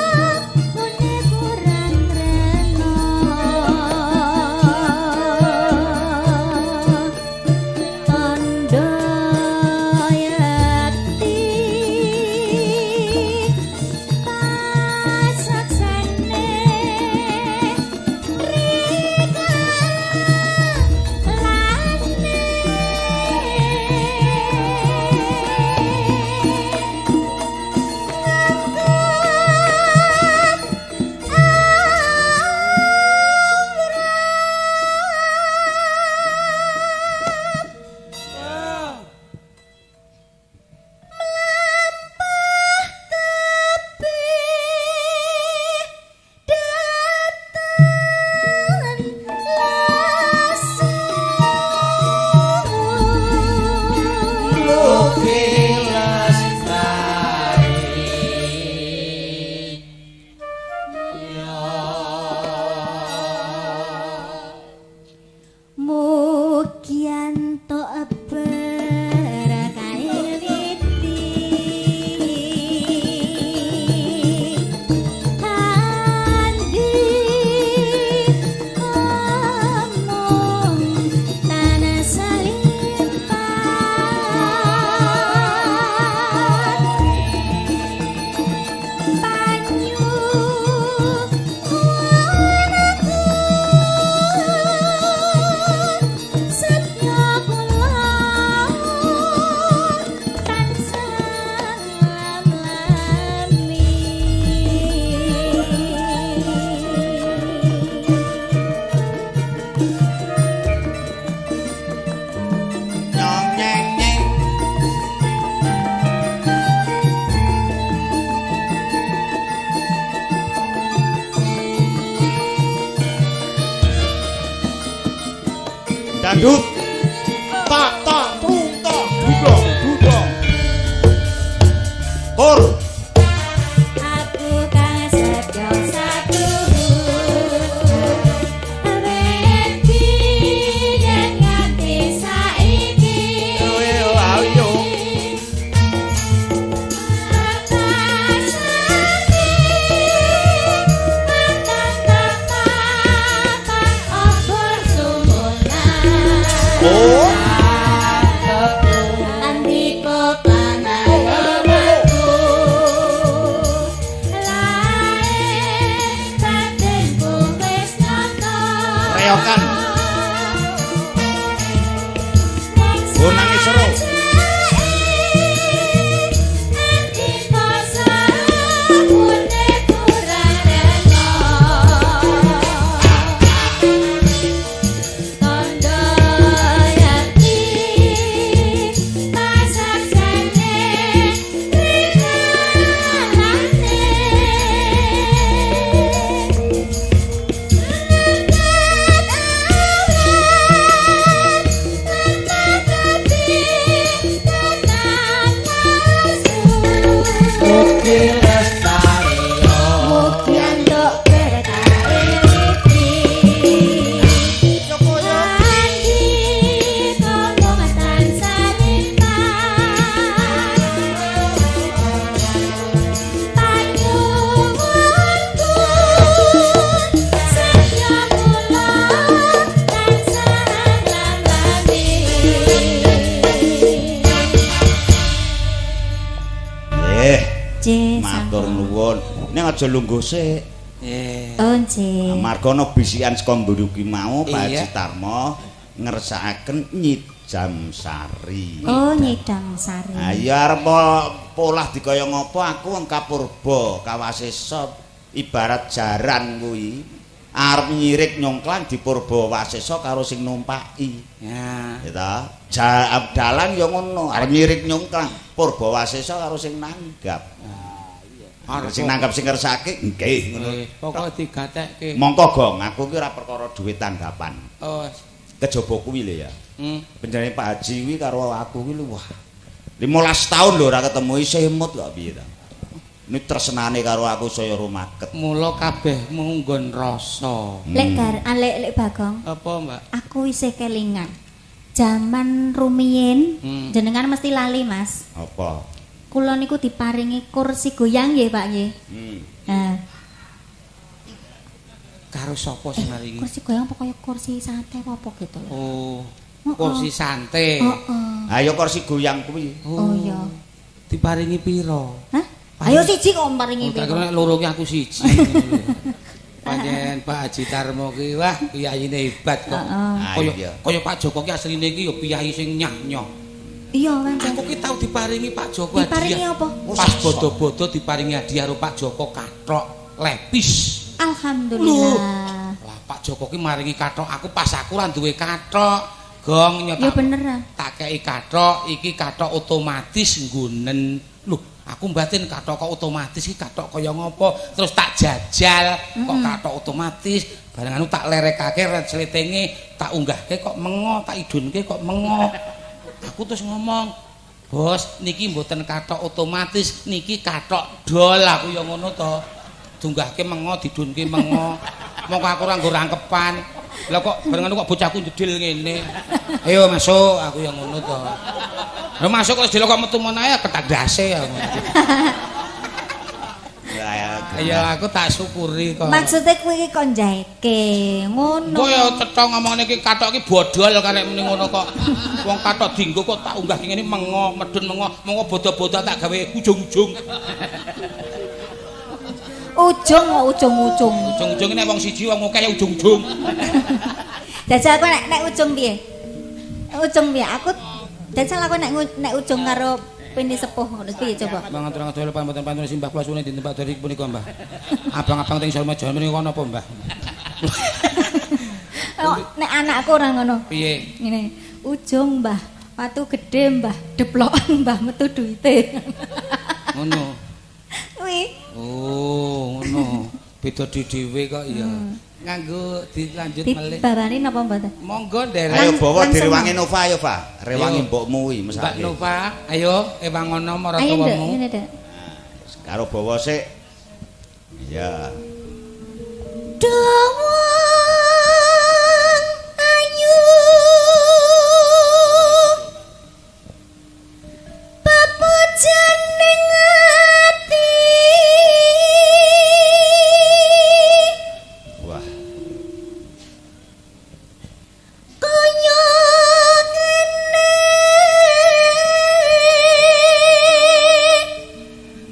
kurang rena tandha yakti pasaksane rika lane Mugi lestari Mugi entuk berkah witi Andi omong tanah salimpat banyu anakku setya kula tansah lami. Nyong nyeng nyeng. Dandut. Tak tak trung tok dudong dudong. Tur. Aku kang setya satuhu wedi yen nganti saiki Ayo ayo. Atasane patang papan obor sumunar Oh. Andika pangayomanku lair batinku wis nyata Reokan. Oh, nangis seru. Andika sakune kurang rena tandha yakti pasaksane rikalane Mugi lestari Mugi entuk berkah witi Andi ngomong tansah limpah Panyuwunku setya kula tansah nglamlami. Matur nuwun. Ning aja lungguh sik. Nggih. Oh, nggih. Amarga ana bisikan saka mburi ki mau Pak Iya. Haji Tarmo ngersakaken nyid Nyidam Sari. Oh, Nyidam Sari. Ha iya arep polah dikaya ngopo aku wong Kapurba Kawasesa ibarat jaran kuwi arep nyirik nyongklang di Purba Wasesa karo sing numpaki. Ya. Ya ta? Dalang ya ngono, arep nyirik nyongklang Purba Wasesa karo sing nanggap. Arep sing nanggap sing ngersake nggih ngono. Pokoke digatekke. Mongko Gong, aku ki ora perkara duit tanggapan. Oh. Kejaba kuwi lho ya. Penjenenge Pak Haji kuwi karo aku kuwi lho wah. 15 tahun lho ora ketemu isih emut kok piye ta. Ini tresnane karo aku saya rumaket. Mula kabeh munggon rasa. Lek gar lek Bagong. Apa, Mbak? Aku isih kelingan. Jaman rumiyin jenengan mesti lali, Mas. Apa? Kula niku diparingi kursi goyang nggih, Pak nggih. Nah. Karo sapa sing maringi? Kursi goyang apa kaya kursi sate apa gitu lho. Oh. Kursi santai. Heeh. Ha ya kursi goyang kuwi. Oh iya. Diparingi pira? Hah? Ayo siji kok maringi pira? Piro? Nek loro ki aku siji. Pancen Pak Haji Tarmo ki wah piyayine hebat kok. Kaya kaya Pak Joko ki asline ki ya piyayi sing nyah-nyoh. Iya, pancen. Aku ki tau diparingi Pak Joko hadiah. Diparingi apa? Pas bodo-bodo diparingi hadiah karo Pak Joko kathok lepis. Alhamdulillah. Lah Pak Joko ki maringi kathok aku pas aku ora duwe kathok. Gong nyata. Ya bener. Tak kei kathok, iki kathok otomatis nggonen. Loh, aku mbatin kathok kok otomatis iki kathok kaya ngopo? Terus tak jajal kok kathok otomatis, bareng anu tak lerekake resletinge, tak unggahke kok mengo, tak idunke kok mengo. Aku terus ngomong, "Bos, niki mboten kathok otomatis, niki kathok dol." Aku ya ngono to. Dunggahke mengo, didunke mengo. Mongko aku ora nggo rangkepan. Lah kok bareng anu kok bocahku jedil ngene. Ayo masuk, aku ya ngono to. Lah masuk kok jedil kok metu mono ae ketak dase aku. Ya aku tak syukuri kok. Maksude kuwi iki kon jaeke ngono. Kok ya cetha ngomongne iki kathok iki bodol karek muni ngono kok. Wong kathok dinggo kok tak unggah ngene mengo, medun mengo, mengo bodo-bodo tak gawe ujung-ujung. Ujung kok ujung-ujung. Ujung-ujung nek wong siji wong akeh ya ujung-ujung. Jajal aku nek ujung piye? Ujung piye? Aku jajal aku nek ujung karo pini sepuh ngono piye coba? Mangan-mangan pamboten pantun simbah kula suwun dinten Pak Dari punika, Mbah. Abang-abang teng Salma Jawa menika napa, Mbah? Oh, nek anakku ora ngono. Piye? Ngene, ujung, Mbah. Watu gedhe, Mbah. Deplokan, Mbah, metu duwite. Ngono. Kuwi. Oh, ngono. Beda dhewe kok ya. Nganggo dilanjut melih. Dibawani napa mboten? Monggo nderek. Ayo bawa direwangi Nova ayo, Pak. Rewangi mbokmu kuwi mesake. Mbak Nova, ayo ewangono maratuwamu. Ayo, ngene, Dek. Karo bawa sik. Iya. Dawang ayu pepujaning ati. Wah. Kaya ngene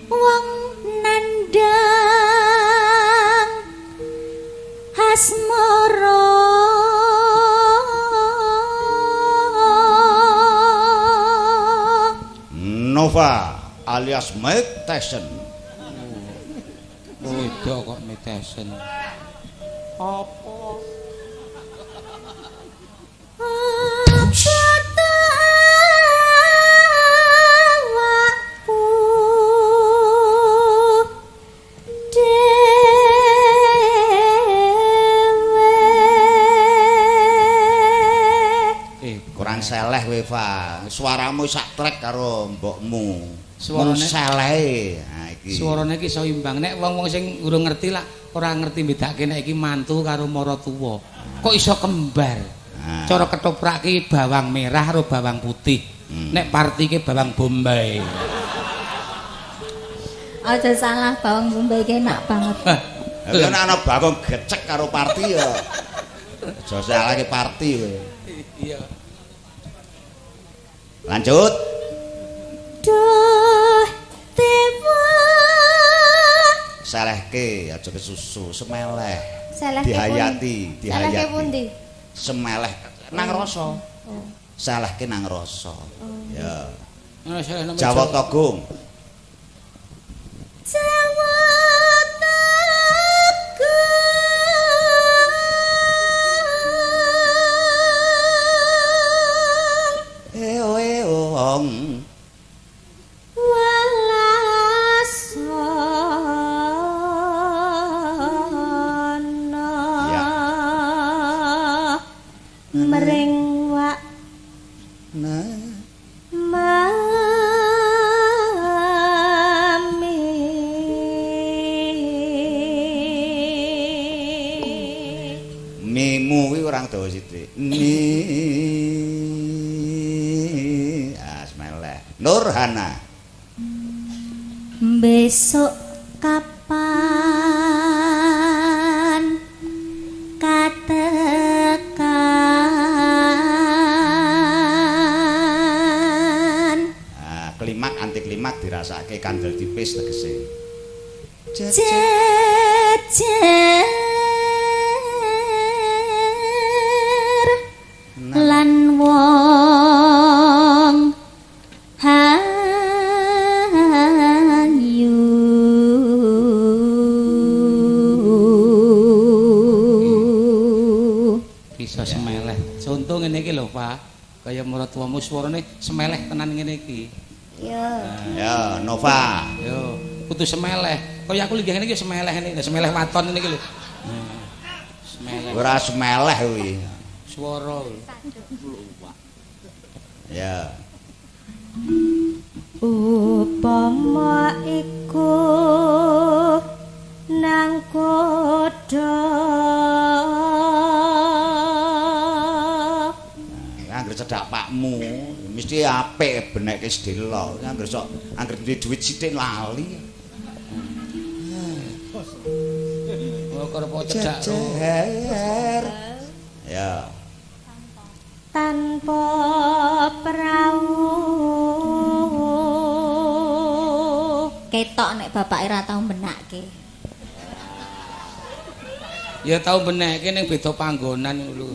wong nandang asmara. Nova alias Mike Tyson. Oh, itu kok Mike Tyson. Apa? Awakku dhewe. Kurang seleh kowe, Fa. Suaramu sak trek karo mbokmu. Suarane selehe. Ha iki. Suarane iki iso imbang. Nek wong-wong sing urung ngerti lah ora ngerti bedake nek iki mantu karo maratuwa. Kok iso kembar? Cara ketoprak ki bawang merah karo bawang putih. Nek parti ki bawang bombay. Aja salah, bawang bombay ki enak banget. Lah nek ana bawang gecek karo parti ya. Aja salah ki parti kowe. Iya. Lanjut. Duh dewa. Selehke aja kesusu, semeleh. Selehke dihayati, dihayati. Selehke pundi? Semeleh nang rasa. Oh. Salahke nang rasa. Ya. Jawa Jawata Gung. Jawata Gung Eo ong. Walasana mring wak Nah. mami. Mimu kuwi kurang dawa sithik. Mi. Ah, semeleh. Nurhana. Besok kapan katekan. Ah, klimak anti klimak dirasake kandel tipis tegese. Jejer lan wong hayu. Bisa semeleh. Contoh ngene iki lho, Pak. Kaya maratuwamu swarane semeleh tenan ngene iki. Yo. Ya, Nova. Yo, kudu semeleh. Kaya aku linggih ngene iki semeleh ngene, semeleh waton ngene iki lho. Semeleh. Ora semeleh kuwi. Swara. Ya. Upama iku nang kutha. Angger cedhak pakmu mesti apik benekke sedhela. Angger sok angger duwe dhuwit sithik lali. Oh, karo cedhak. Ya. Tanpa prau. Ketok nek bapake ora tau benake. Ya tau benake ning beda panggonan ngono lho.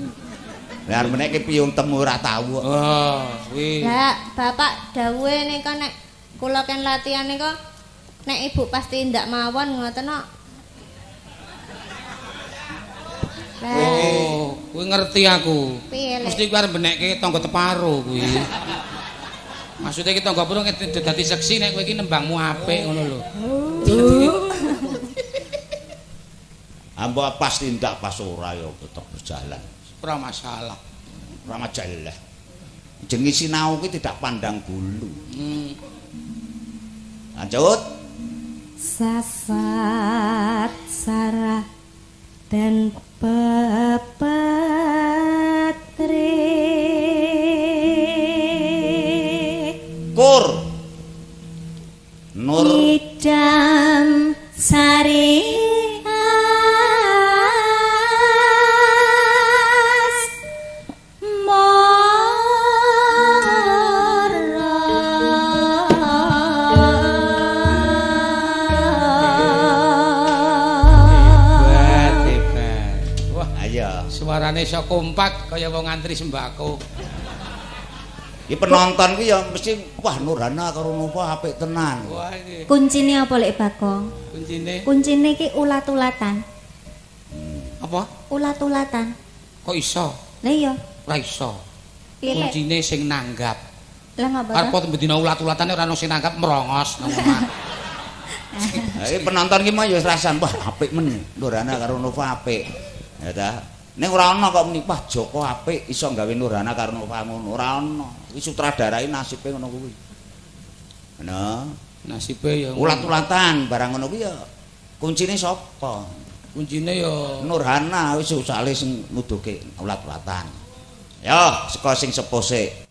Lah arep menekke piyung temu ora tau kok. Oh, kuwi. Lah, bapak dawuhe nika nek kula ken latihan nika nek ibu pasti ndak mawon ngoten kok. Oh, kuwi ngerti aku. Mesti kuwi arep benekke tangga teparo kuwi. Maksudnya iki tangga puro dadi seksi nek kowe iki nembangmu apik ngono lho. Ambo pas tindak pas ora ya tetep berjalan. Ora masalah. Ora majalah. Jenenge sinau kuwi tidak pandang bulu. Lanjut. Sasat sarah dan pepatre kur nur idam sari as mara. Suarane iso kompak kaya wong ngantri sembako. Iki penonton kuwi ya mesti wah Nurhana karo Nova apik tenan. Wah iki. Kuncine apa lek Bagong? Kuncine. Kuncine iki ulat-ulatan. Apa? Ulat-ulatan. Kok iso? Lah iya. Ora iso. Kuncine sing nanggap. Lah ngapa? Arep bendina ulat-ulatane ora ono sing nanggap merongos nang omah. Lah iki penonton ki mau ya wis rasan wah apik men Nurhana karo Nova apik. Ya ta. Ning ora ana kok muni wah Joko apik iso gawe Nurhana karo Nova ngono. Ora ana. Kuwi sutradarai nasibe ngono kuwi. Ngono. Nasibe ya ulat-ulatan barang ngono kuwi ya kuncine sapa? Kuncine ya Nurhana wis usale sing nuduhke ulat-ulatan. Yo, saka sing sepuh sik.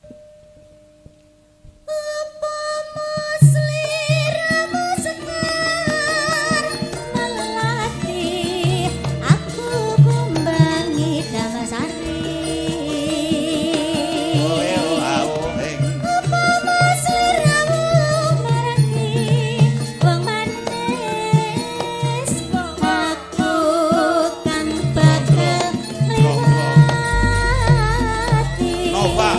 Nova.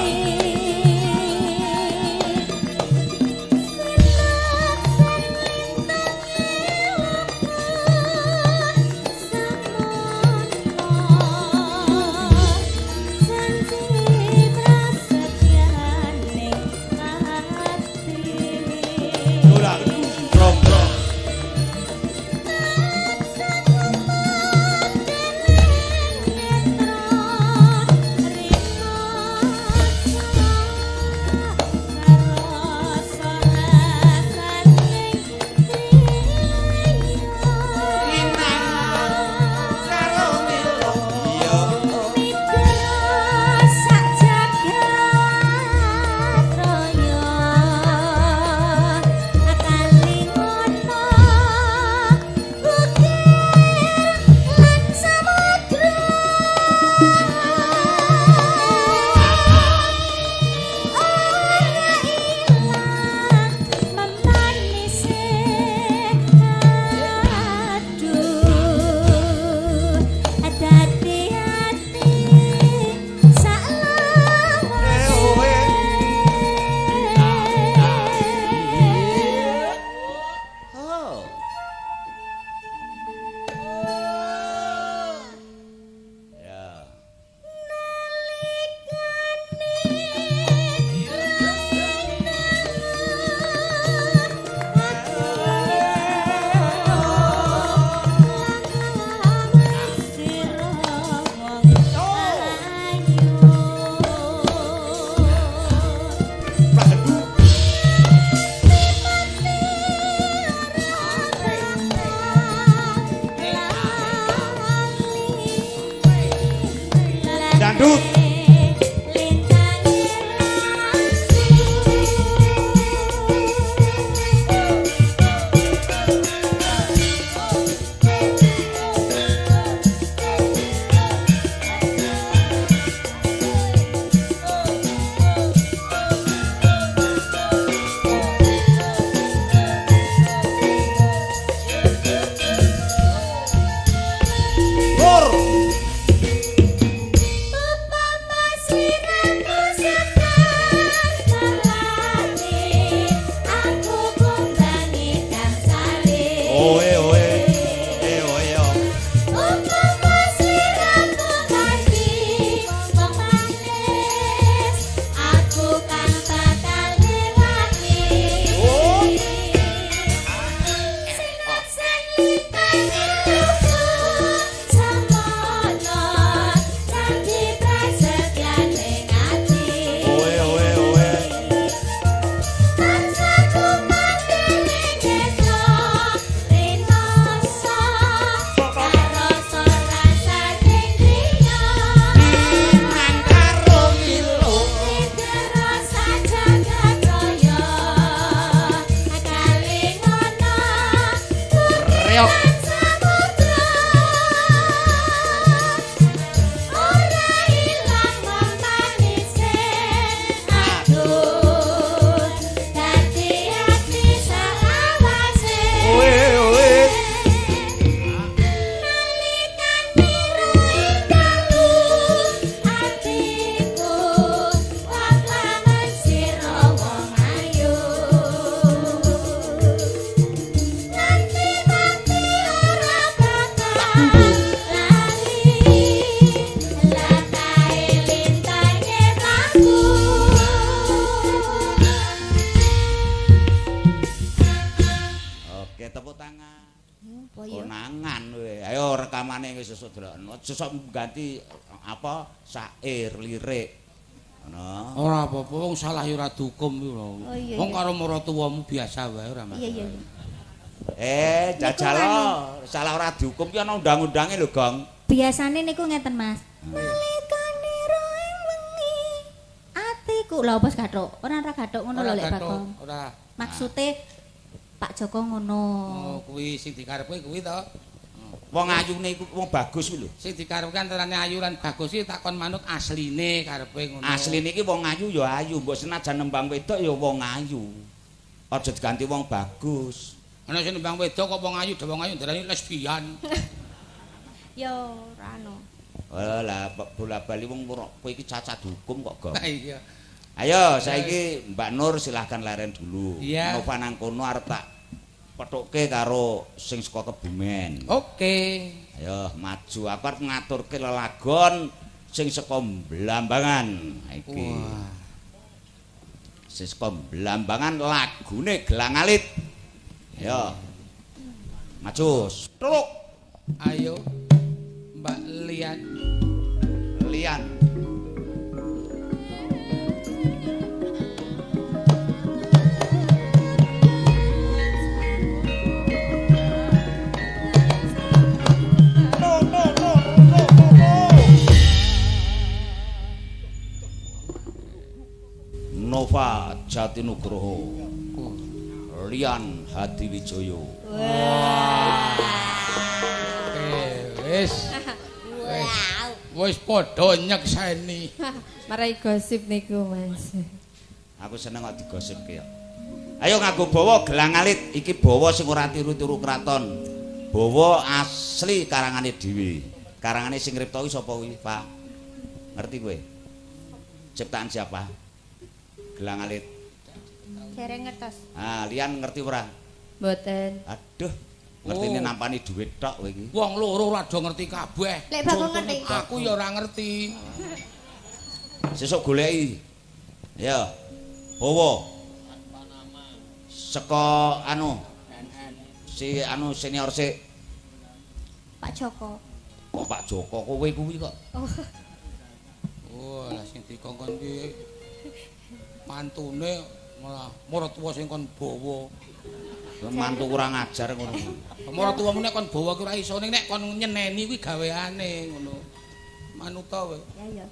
Dangdut. Sesuk ganti apa syair lirik ngono. Ora apa-apa wong salah ya ora dihukum kuwi lho. Wong karo maratuwamu biasa wae ora masalah. Iya iya. Jajal salah ora dihukum ki ana undang-undange lho, Gong. Biasane niku ngeten, Mas. Nalikane roeng wengi atiku lha apa gathuk? Ora ora gathuk ngono lho lek Bagong. Ora. Maksude Pak Joko ngono. Oh, kuwi sing dikarepke kuwi to. Wong ayune iku wong bagus kuwi lho. Sing dikarepke antarane ayu lan bagus iki takon manut asline karepe ngono. Asline iki wong ayu ya ayu, mbok senajan nembang wedok ya wong ayu. Aja diganti wong bagus. Ana sing nembang wedok kok wong ayu, do wong ayu ndarani lesbian. Ya ora ono. Oh lah bola-bali wong kowe iki cacat hukum kok, Gong. Iya. Ayo saiki Mbak Nur silahkan leren dulu. Iya. Nova nang kono arep tak pethukke karo sing saka Kebumen. Oke. Ayo maju aku arep ngaturke lelagon sing saka Blambangan iki. Wah. Sing saka Blambangan lagune Gelang Alit. Ayo. Maju. Truk. Ayo Mbak Lian. Lian. Nova Jatinugroho, Lian Hadiwijoyo. Wis. Wis padha nyekseni. Marai gosip niku, Mas. Aku seneng kok digosipke ya. Ayo nganggo bawa Gelang Alit, iki bawa sing ora tiru-tiru kraton. Bawa asli karangane dhewe. Karangane sing ngripta kuwi sapa kuwi, Pak? Ngerti kowe? Ciptaan siapa? Gelang Alit. Dereng ngertos. Ah, Lian ngerti ora? Mboten. Aduh, ngertine nampani dhuwit tok kowe iki. Wong loro ora do ngerti kabeh. Lek Bagong ngerti. Aku ya ora ngerti. Sesuk goleki. Ya. Bawa. Saka anu si anu senior sik. Pak Joko. Kok Pak Joko kowe kuwi kok. Oh. Oh, lah sing dikongkon ki mantune malah maratuwa sing kon bawa. Mantu kurang ajar ngono kuwi. Maratuwamu nek kon bawa ki ora iso, ning nek kon nyeneni kuwi gaweane ngono. Manuta kowe. Ya ya.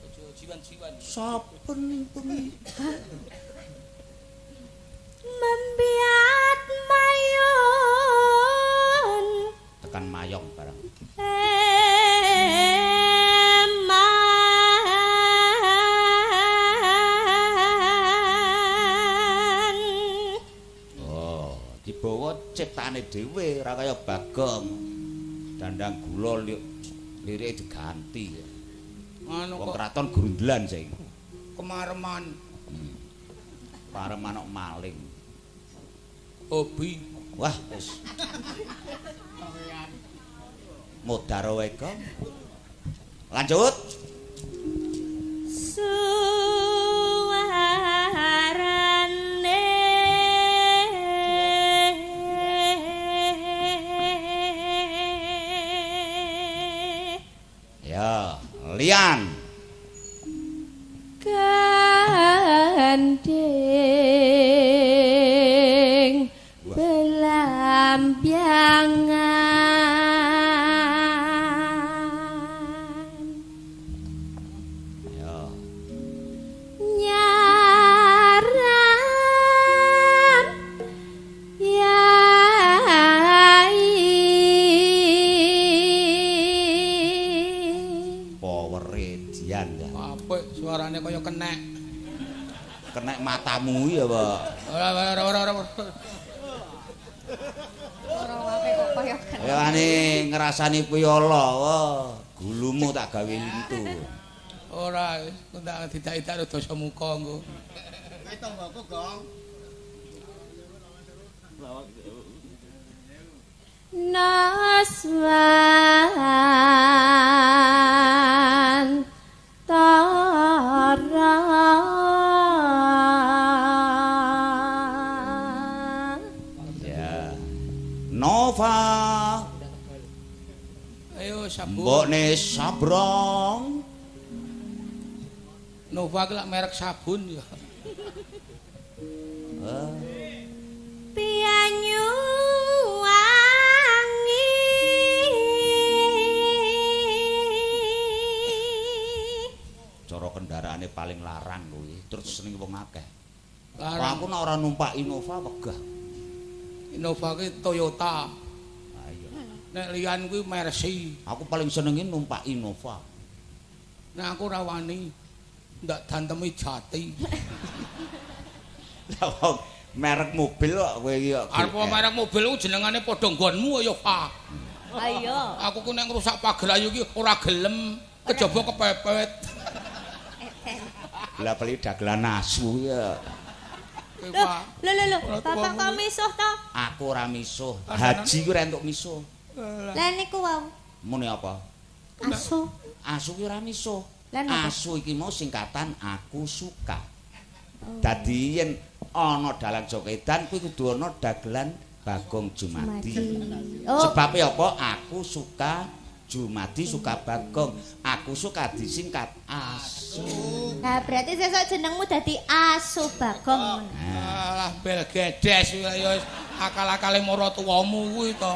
Aja jiwan-jiwan. Saben ning bengi. Membiat mayun. Tekan mayong barang. Eman. Oh, dibawa ciptaane dhewe ora kaya Bagong. Dandang gula lirike diganti. Ngono Wong kok kraton grundelan saiki. Kemareman. Pareman kok maling. Hobi. Wah, wis. Modar wae, Gong. Lanjut. Suarane Ya, lian. Gandeng belambangan Ya. Nyaran yai Powere Dian ya. Apik suarane kaya kenek. Kenek matamu ya, Pak. Ora ora ora ora. Ora apik kok kaya kenek. Ya ane ngrasani piyala, wah, gulumu tak gawe lintu. Ora, ndak didak-idak dosa muka engko. Kowe tanggoku, Gong. Naswan Tara. Ya. Nova. Ayo sabun. Mbokne sabrong. Nova ki lak merek sabun ya. Pianyu wangi. Cara kendaraane paling larang kuwi, terus seneng wong akeh. Larang. Aku nek ora numpak Innova wegah. Innova ki Toyota. Ha iya. Nek liyan kuwi Mercy. Aku paling senenge numpak Innova. Nek aku ora wani ndak dantemi jati. Lah wong merek mobil kok kowe iki kok. Arep merek mobil ku jenengane padha nggonmu ya, Pak. Ayo. Aku ku nek ngrusak pager ayu ki ora gelem, kejaba kepepet. Lah beli dagelan asu ya. Lho lho lho, bapak kok misuh to? Aku ora misuh. Haji ku ora entuk misuh. Lah niku wau. Muni apa? Asu. Asu ki ora misuh. Asu iki mau singkatan aku suka. Dadi yen ana dalang Jokedan kuwi kudu ana dagelan Bagong Jumadi. Oh. Sebabe apa? Aku suka Jumadi suka Bagong. Aku suka disingkat asu. Nah, berarti sesuk jenengmu dadi Asu Bagong. Alah bel gedes ya akal-akale maratuwamu kuwi to.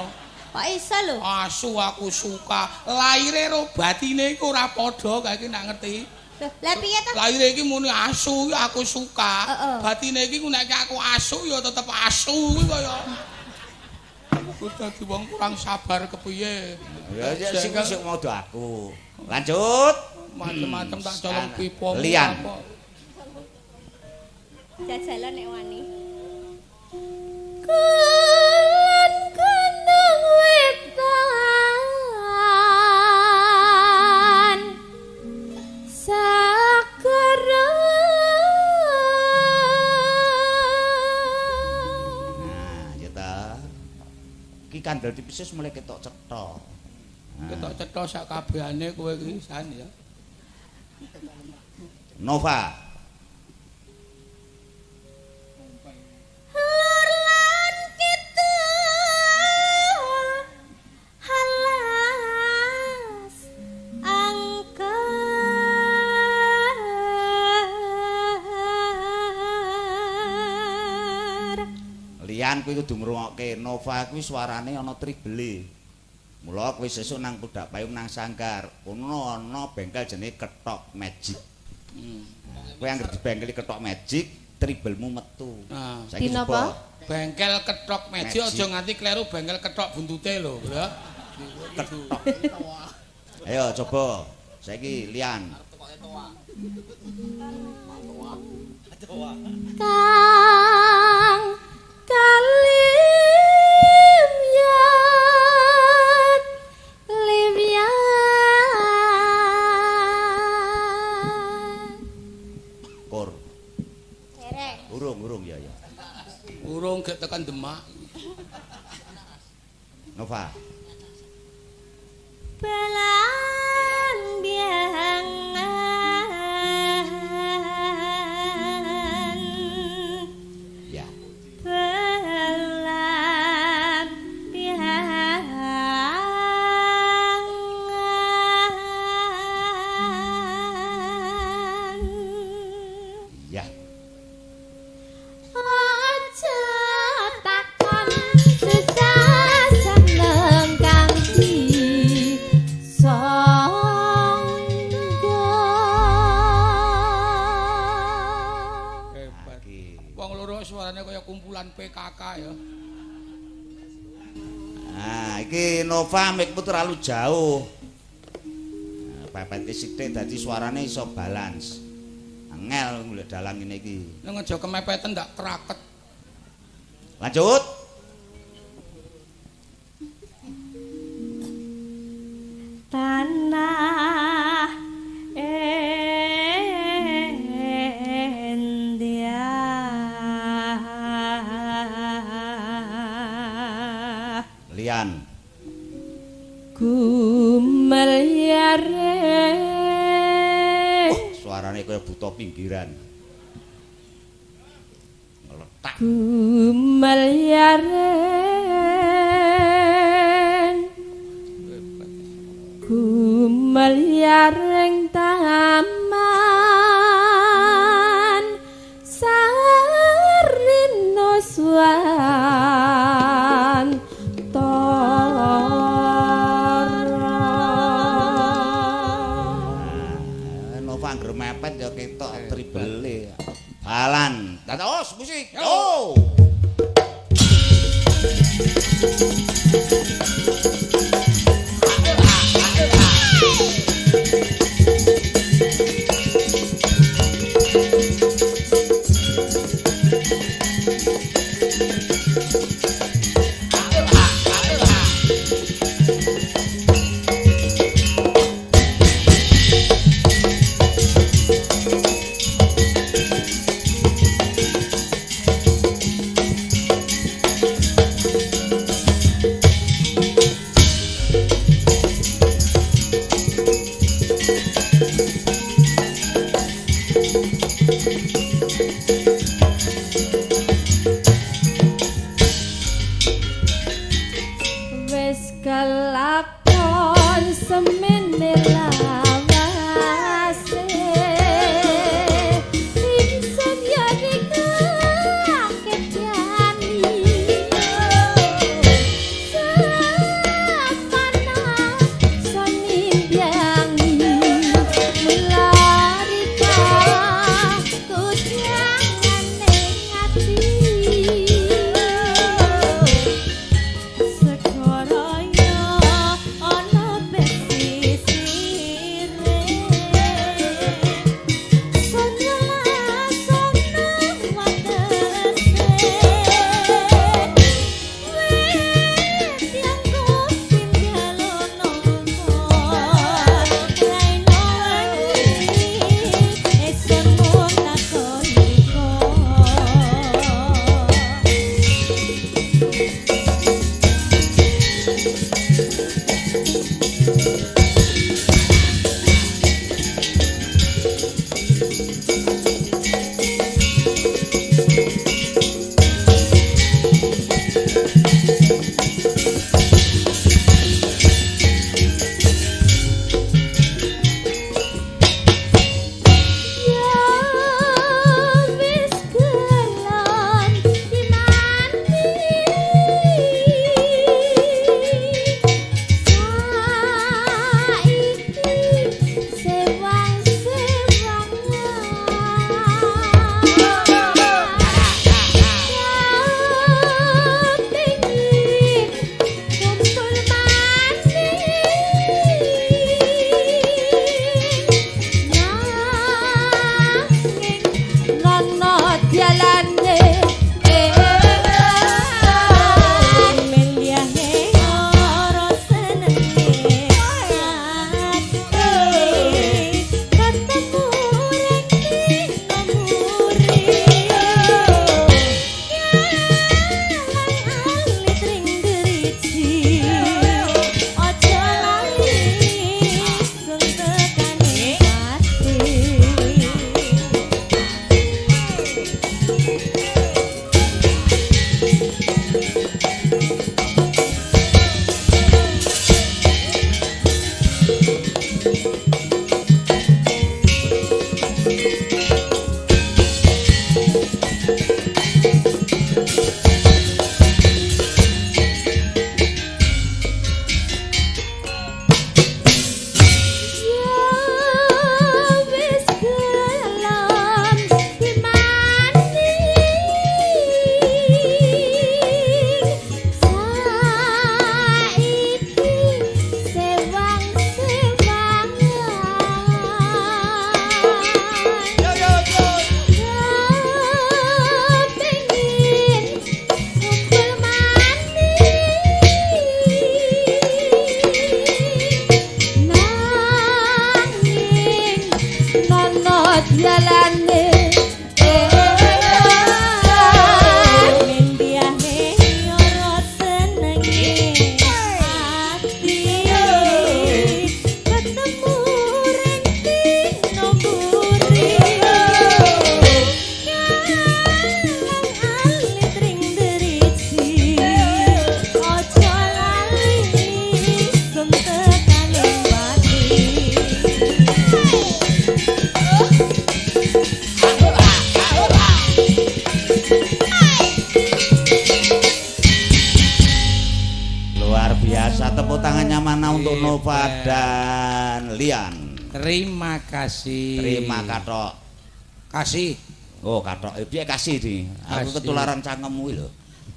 Kok iso lho? Asu aku suka. Laire ro batine iku ora padha kae iki nak ngerti. Lah piye to? Laire iki muni asu aku suka. Batine iki nek aku asu ya tetep asu kuwi kaya. Aku dadi wong kurang sabar kepiye. Ya sing sing modho aku. Lanjut. Macem-macem tak colong pipa. Lian. Jajalan nek wani. Kulon gunung wetan sakara. Nah, ya ta. Iki kandel tipis mulai ketok cetha. Ketok cetha sak kabehane kowe iki san ya. Nova. Lur lan kidul halas angker. Lian kuwi kudu ngrungokke Nova kuwi suarane ana tribele. Mula kowe sesuk nang Pudak Payung nang Sanggar, kono ana bengkel jenenge Ketok Magic. Kowe anggere dibengkeli Ketok Magic, tribelmu metu. Saiki coba bengkel Ketok Magic aja nganti kleru bengkel ketok buntute lho, ya. Ketok. Ayo coba. Saiki lian. Kang kalimyat limyat kor. Dereng. Urung ya ya. Urung gek tekan Demak. Nova. Belan biangan ya. Belan biangan ya. Aja takon susah seneng kang di sangga. Hebat. Wong loro suarane kaya kumpulan PKK ya. Nah, iki Nova mikmu terlalu jauh. Nah, pepete sithik dadi suarane iso balance. Angel golek dalang ngene iki. Nek aja kemepeten ndak kraket. Lanjut. Tanah India Lian. Gumelyare. Oh, suarane kaya buta pinggiran. Ngeletak. Gumelyaren. Gumelyareng taman sarino swantara. Nova anggere mepet ya ketok tribele. Balan. Dados musik. Yo. Wis kelakon semene lawase ingsun ya dikaketani sapana sanimbangi mularika kujangane ati. Sekaraya ana pesisire sono sono watese wis yang kupinggalono raino wani esun mung takon iko. Ya wis kelon dimandi. sana untuk Nova dan Lian. Terima kasih. Terima katok. Kasih. Oh, katok. Piye kasih iki? Aku ketularan cangkemmu iki lho.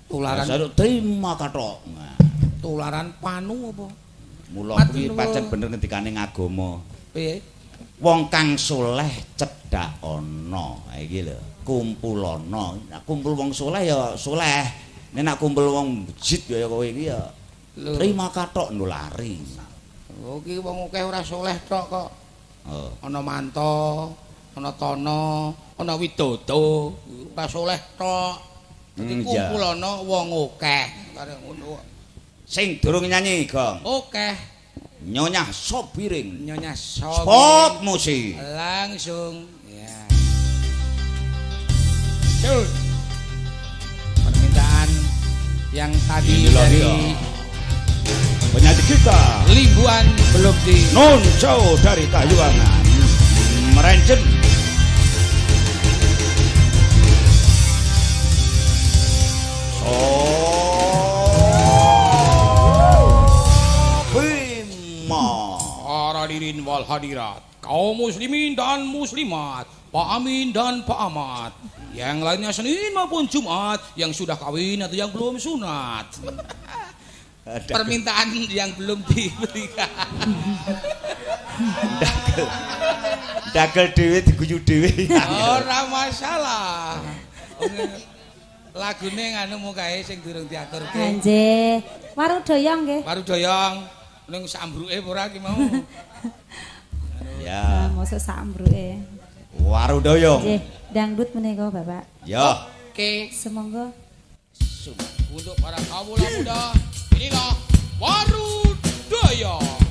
Tularan. Terima katok. Tularan panu apa? Mula kuwi pancen bener ngendikane ngagama. Piye? Wong kang soleh cedhak ana. Ha iki lho, kumpulana. Nek kumpul wong soleh ya soleh. Nek nak kumpul wong jit kaya kowe iki ya terima katok nulari. Oh, iki wong akeh ora soleh tok kok. Oh. Ana Manto, ana Tono, ana Widodo, ora soleh tok. Dadi kumpulana wong akeh. Kare ngono. Sing durung nyanyi, Gong. Akeh. Nyonya Sobiring. Nyonya Sobiring. Spot musik. Langsung. Ya. Cul. Permintaan yang tadi inilah dari dia. Penyanyi kita Limbuan belum di Nun jauh dari Kayuangan Merencen. Sobima. Para hadirin wal hadirat, kaum muslimin dan muslimat, Pak Amin dan Pak Ahmad, yang lainnya Senin maupun Jumat, yang sudah kawin atau yang belum sunat. Permintaan yang belum diberikan. Dagel. Dagel dhewe diguyu dhewe. Ora masalah. Lagune nganu mukae sing durung diaturke. Nggih. Warudoyong nggih. Warudoyong ning sambruke apa ora ki mau? Ya. Mosok sambruke. Warudoyong. Nggih, dangdut menika Bapak. Ya. Oke. Semonggo. Untuk para kawula muda, inilah Warudoyong.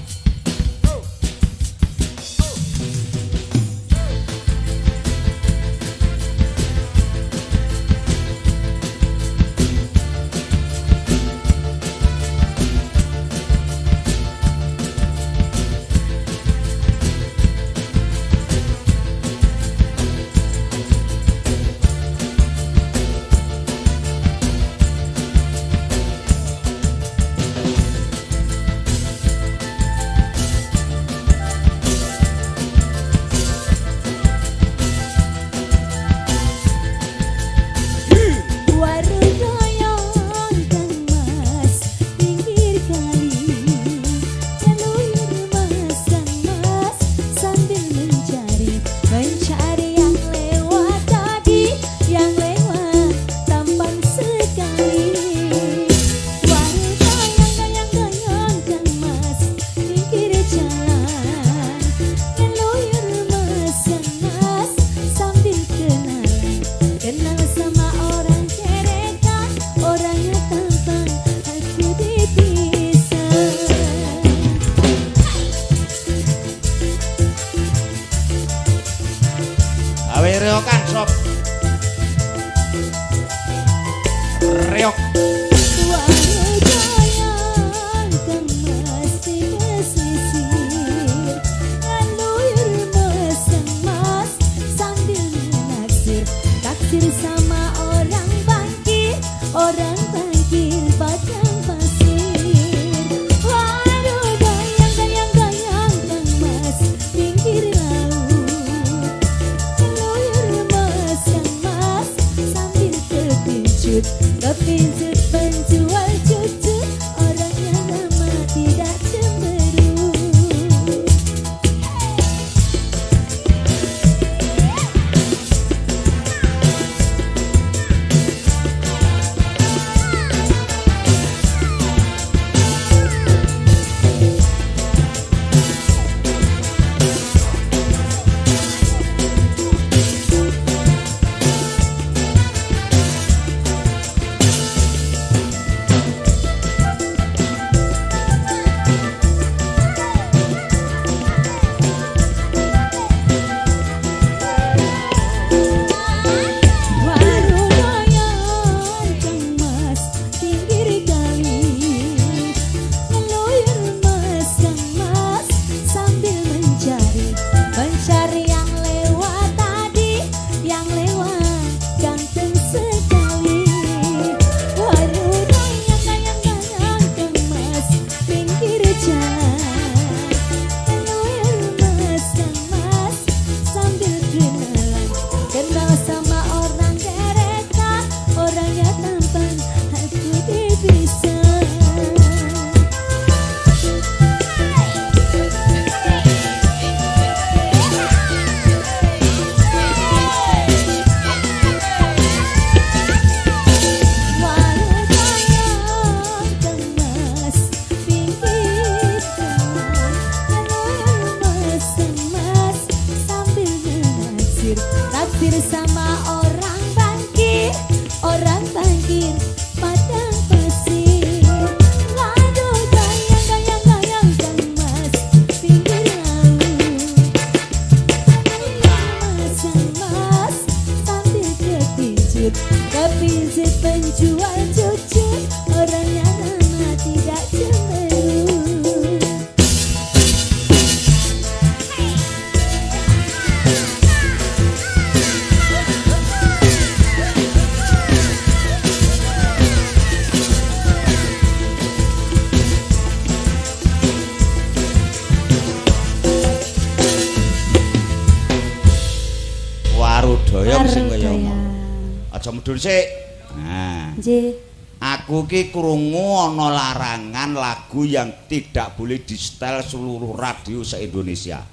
Aja medhun sik. Nah. Nggih. Aku ki krungu ana larangan lagu yang tidak boleh di-setel seluruh radio se-Indonesia.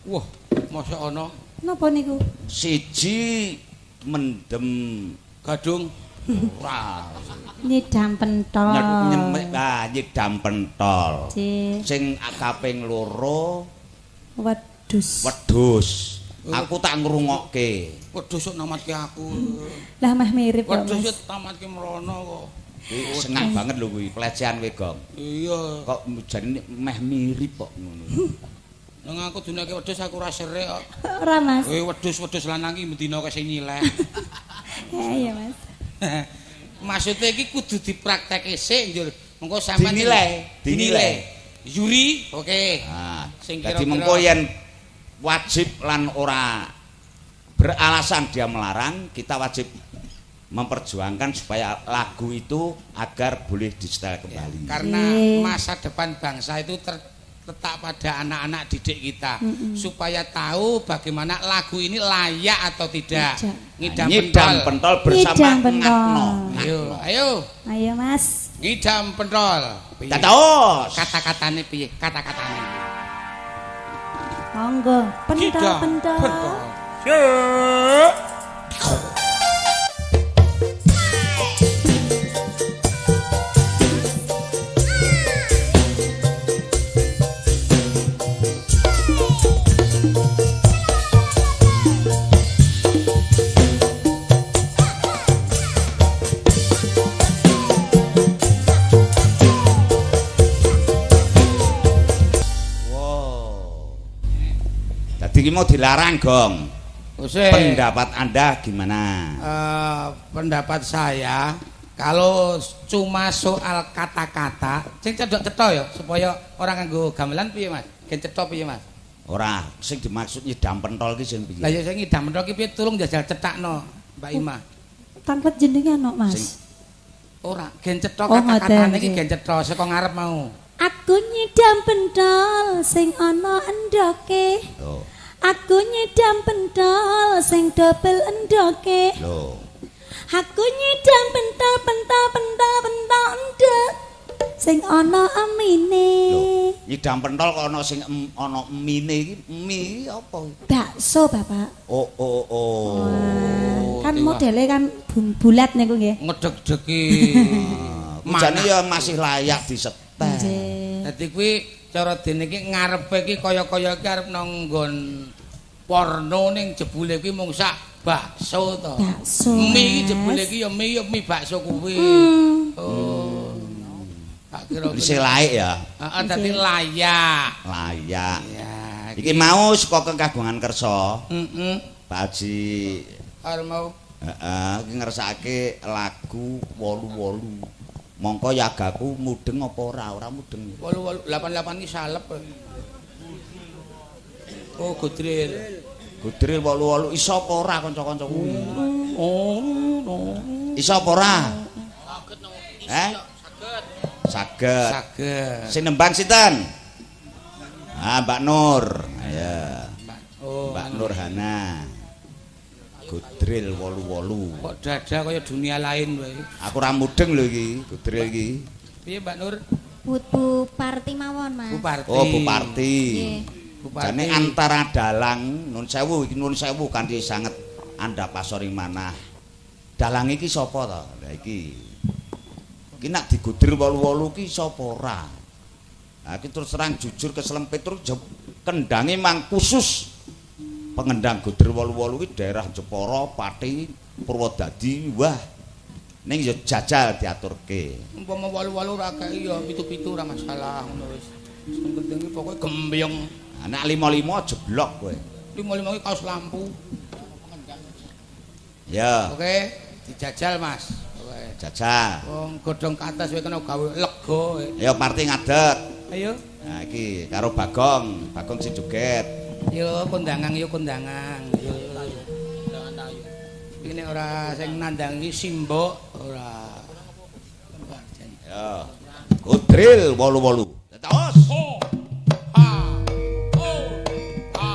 Wah, mosok ana? Napa niku? Siji mendem gadung ora. Nyidam pentol. Nyidam pentol. Sing kaping loro wedhus. Wedhus. Aku tak ngrungokke. Wedhus kok namatke aku. Lah meh mirip kok. Wedhus yo tamatke mrono kok. Kuwi sengak banget lho kuwi, pelecehan kowe, Gong. Iya. Kok jane meh mirip kok ngono. Nang aku dunake wedhus aku ora serik kok. Ora, Mas. Kowe wedhus-wedhus lanang iki bendina kok sing nyileh. Ya iya, Mas. Maksudnya iki kudu dipraktekke sik njur mengko sampean dinilai. Juri, oke. Nah, sing dadi mengko yen wajib lan ora beralasan dia melarang, kita wajib memperjuangkan supaya lagu itu agar boleh disetel kembali. Ya, karena masa depan bangsa itu terletak pada anak-anak didik kita, supaya tahu bagaimana lagu ini layak atau tidak. Ngidam pentol bersama Ngatno. Ayo, ayo. Ayo, Mas. Ngidam pentol. Dados. Kata-katane piye? Kata-katane. Monggo, pentol-pentol. Iki mau dilarang, Gong. Pendapat Anda gimana? Pendapat saya kalau cuma soal kata-kata, sing cedhok cetha ya supaya orang nganggo gamelan piye, Mas? Gen cetha piye, Mas? Ora, sing dimaksud nyidam pentol ki sing piye? Lah ya sing nyidam pentol ki piye tulung jajal cetakno, Mbak Ima. Tanglet jenengan kok, Mas. Sing... Ora, gen cetha kata-katane iki gen cetha saka ngarep mau. Aku nyidam pentol sing ana endoke. Lho. Aku nyidam pentol sing dobel endoke. Lho. Aku nyidam pentol pentol pentol pentol endok sing ana emine. Lho, nyidam pentol kok ana sing ana emine iki, mie apa? Bakso, Bapak. Oh oh oh. Wah, kan modele kan bulat niku nggih. Ngedeg-degi. Jane ya masih layak disetel. Dadi kuwi cara dene iki ngarepe iki kaya-kaya iki arep nang nggon porno ning jebule kuwi mung sak bakso to. Bakso. Mie iki jebule iki ya mie bakso kuwi. Oh. Tak kira isih laik ya. Heeh, dadi layak. Layak. Ya. Iki mau saka kagungan kersa. Heeh. Pak Haji arep mau. Heeh, iki ngersakake lagu 88. Mongko yagaku mudeng apa ora? Ora mudeng. 88 88 iki salep. Oh, godril. Godril 88 iso apa ora kanca-kanca kuwi? Oh, no. Iso apa ora? Saged no. Eh? Saged. Saged. Saged. Sing nembang sinten? Ah, Mbak Nur. Ayo. Oh, Mbak Nur Hana. Godril 88. Kok dada kaya dunia lain wae. Aku ora mudeng lho iki, godril iki. Piye Mbak Nur? Bu Parti mawon, Mas. Bu Parti. Oh, Bu Parti. Nggih. Bu Parti. Jane antara dalang nun sewu iki nun sewu kanthi sanget andhap pasoring manah. Dalang iki sapa to? Lah iki. Iki nek digodril 88 iki sapa ora? Lah iki terus terang jujur keslempit terus kendange mang khusus pengendang godril 88 iki daerah Jepara, Pati, Purwodadi, wah. Ning ya jajal diaturke. Umpama 88 ora kei ya pitu-pitu ora masalah ngono wis. Sing penting iki pokoke gembyong. Anak 55 jeblok kowe. 55 iki kaos lampu. Ya. Oke, dijajal Mas. Oke. Jajal. Wong godhong ke atas kowe kena gawe lega. Ayo Parti ngadeg. Ayo. Nah iki karo Bagong, Bagong sing joget. Yo kondangan, yo kondangan. Yo. Iki nek ora sing nandang iki simbok ora. Ya. Godril 88. Terus. Ha. O. A.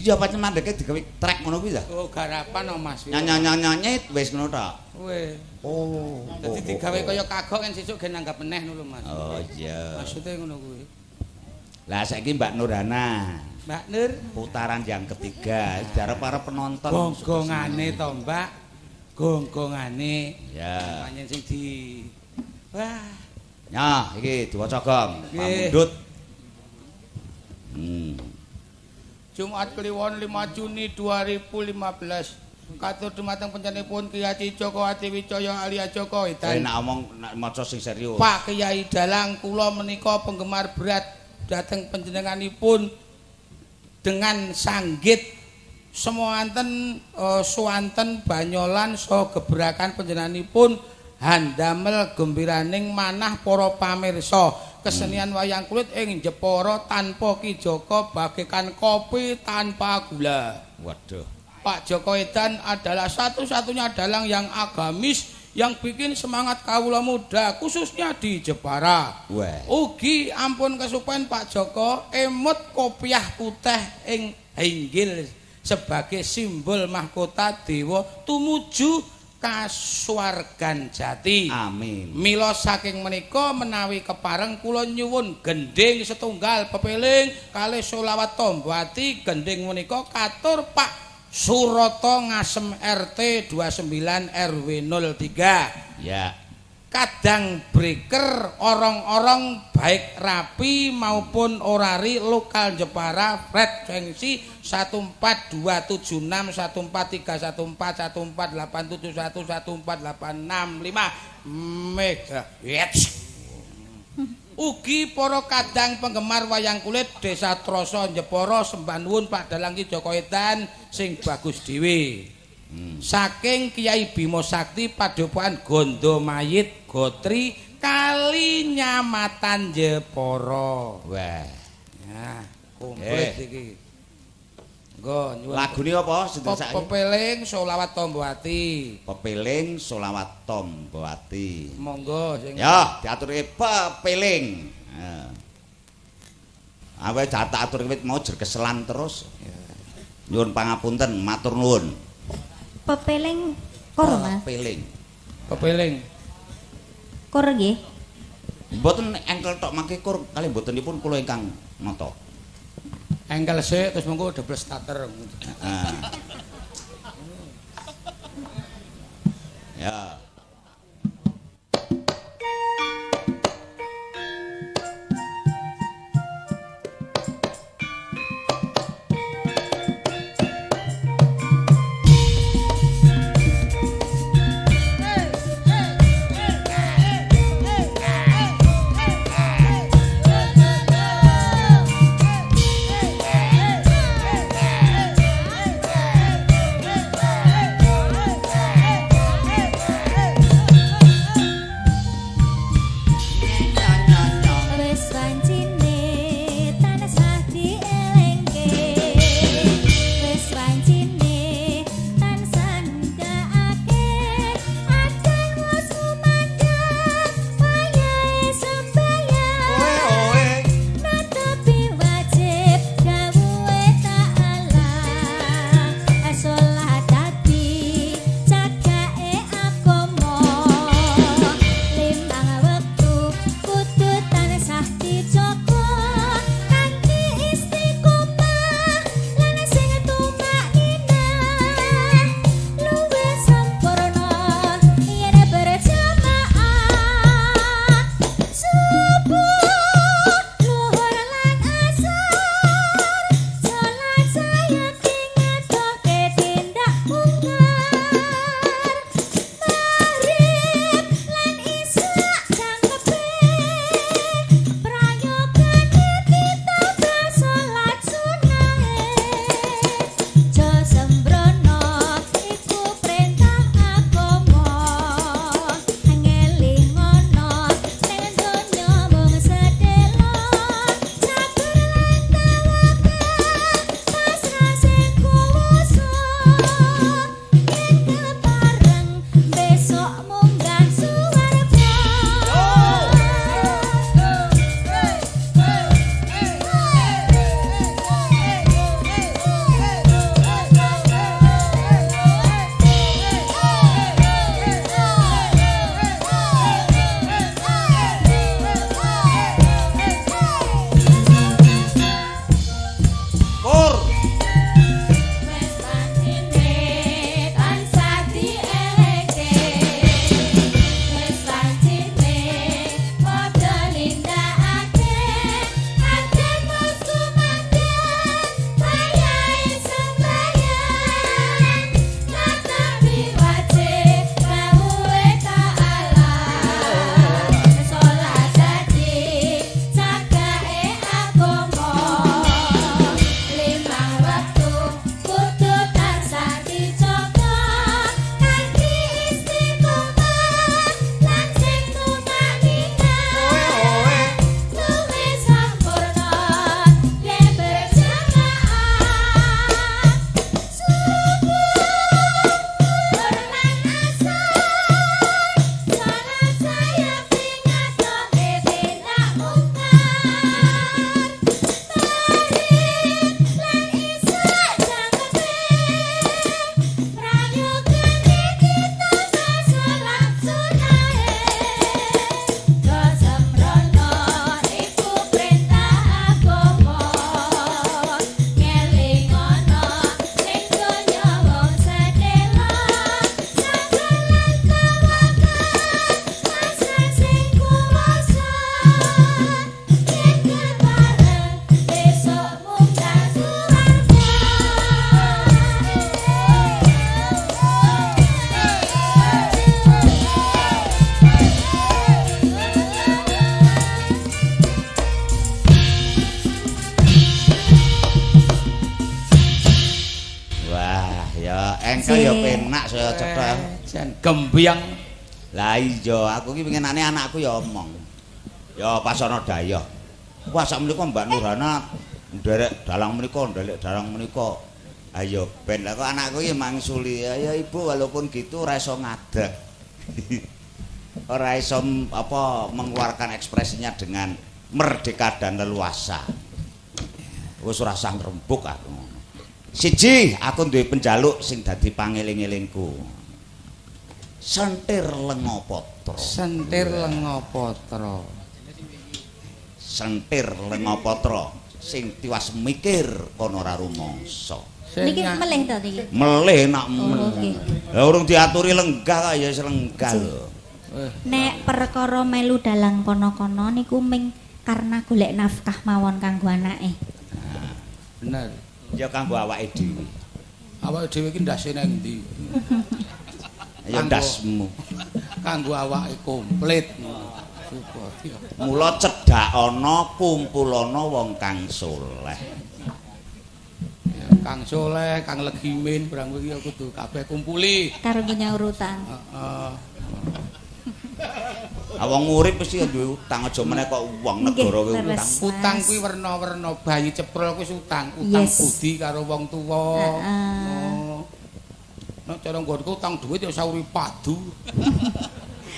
Iya pancen mandeke digawe trek ngono kuwi ta. Oh, garapan no Mas. Nyanyanyanyet wis ngono tok. Weh. Oh. Dadi digawe kaya kagok kan sesuk gen nanggap meneh ngono lho Mas. Oh iya. Maksude ngono kuwi. Lah saiki Mbak Nurhana. Mbak Nur, putaran yang ketiga dari para penonton. Gonggongane to, Mbak. Gonggongane. Ya. Pancen sing di wah. Ya, iki diwaca Gong. Pamundhut. Jumat Kliwon 5 Juni 2015. Katur dumateng panjenenganipun Kyai Joko Adiwijaya alias Joko Edan. Nek omong nek maca sing serius. Pak Kyai Dalang kula menika penggemar berat dhateng panjenenganipun dengan sanggit semoanten suwanten banyolan saha gebrakan panjenenganipun handamel gembiraning manah para pamirsa kesenian wayang kulit ing Jepara tanpa Ki Joko bagaikan kopi tanpa gula. Waduh. Pak Joko Edan adalah satu-satunya dalang yang agamis yang bikin semangat kawula muda khususnya di Jepara. Weh. Ugi ampun kesupen Pak Joko emut kopiah putih ing hinggil sebagai simbol mahkota dewa tumuju kasuwargan jati. Amin. Mila saking menika menawi kepareng kula nyuwun gendhing setunggal pepeling kalih selawat tombo ati gendhing menika katur Pak Suroto Ngasem RT 29 RW 03. Ya. Kadang breaker orong-orong baik rapi maupun orari lokal Jepara frekuensi 14276 14314 14871 14865 megahertz. Ugi para kadang penggemar wayang kulit Desa Troso Jepara sembah nuwun Pak Dalang Ki Joko Edan sing bagus dhewe. Saking Kyai Bima Sakti Padepokan Gondo Mayit Gotri Kalinyamatan Jepara. Wah. Nah, komplit iki. Nggo nyuwun. Lagune apa sinten saiki? Pepeling selawat tombo ati. Pepeling selawat tombo ati. Monggo sing. Ya, diaturke pepeling. Heeh. Awe tak aturke wit mau jerkeselan terus. Nyuwun pangapunten, matur nuwun. Pepeling kor, Mas. Pepeling. Pepeling. Kor nggih. Mboten engkel tok mangke kor kalih mbotenipun kula ingkang nata. Engkel sik terus mengko double starter. Heeh. Ya. Ya, engkel ya penak saya cetha. Jan gembyang. Lah iya, aku ki pengenane anakku ya omong. Ya pas ana dayah. Wah, sak menika Mbak Nurhana nderek dalang menika, nderek dalang menika. Ayo ben lah kok anakku iki mangsuli. Ya ibu walaupun gitu ora iso ngadeg. Ora iso apa mengeluarkan ekspresinya dengan merdeka dan leluasa. Wis ora usah ngrembug aku ngono. Siji, aku duwe penjaluk sing dadi pangeling-elingku. Sentir Lenga Patra. Sentir Lenga Patra. Sentir Lenga Patra sing tiwas mikir kono ora rumangsa. Niki melih to niki? Melih nak men. Lah urung diaturi lenggah kok ya wis lenggah lho. Nek perkara melu dalang kono-kono niku ming karena golek nafkah mawon kanggo anake. Bener. Ya kanggo awake dhewe. Awake dhewe iki ndase nang ndi? Ya ndasmu. Kanggo awake komplit. Mula cedhakana kumpulana wong kang soleh. Kang soleh, kang legimin barang kuwi ya kudu kabeh kumpuli. Karo nyaur utang. Heeh. Wong urip mesti duwe utang, aja meneh kok wong negara kuwi utang. Utang kuwi werna-werna, bayi ceprol kuwi utang, utang budi karo wong tuwa. Heeh. Nek cara nggonku utang duit ya sauri padu.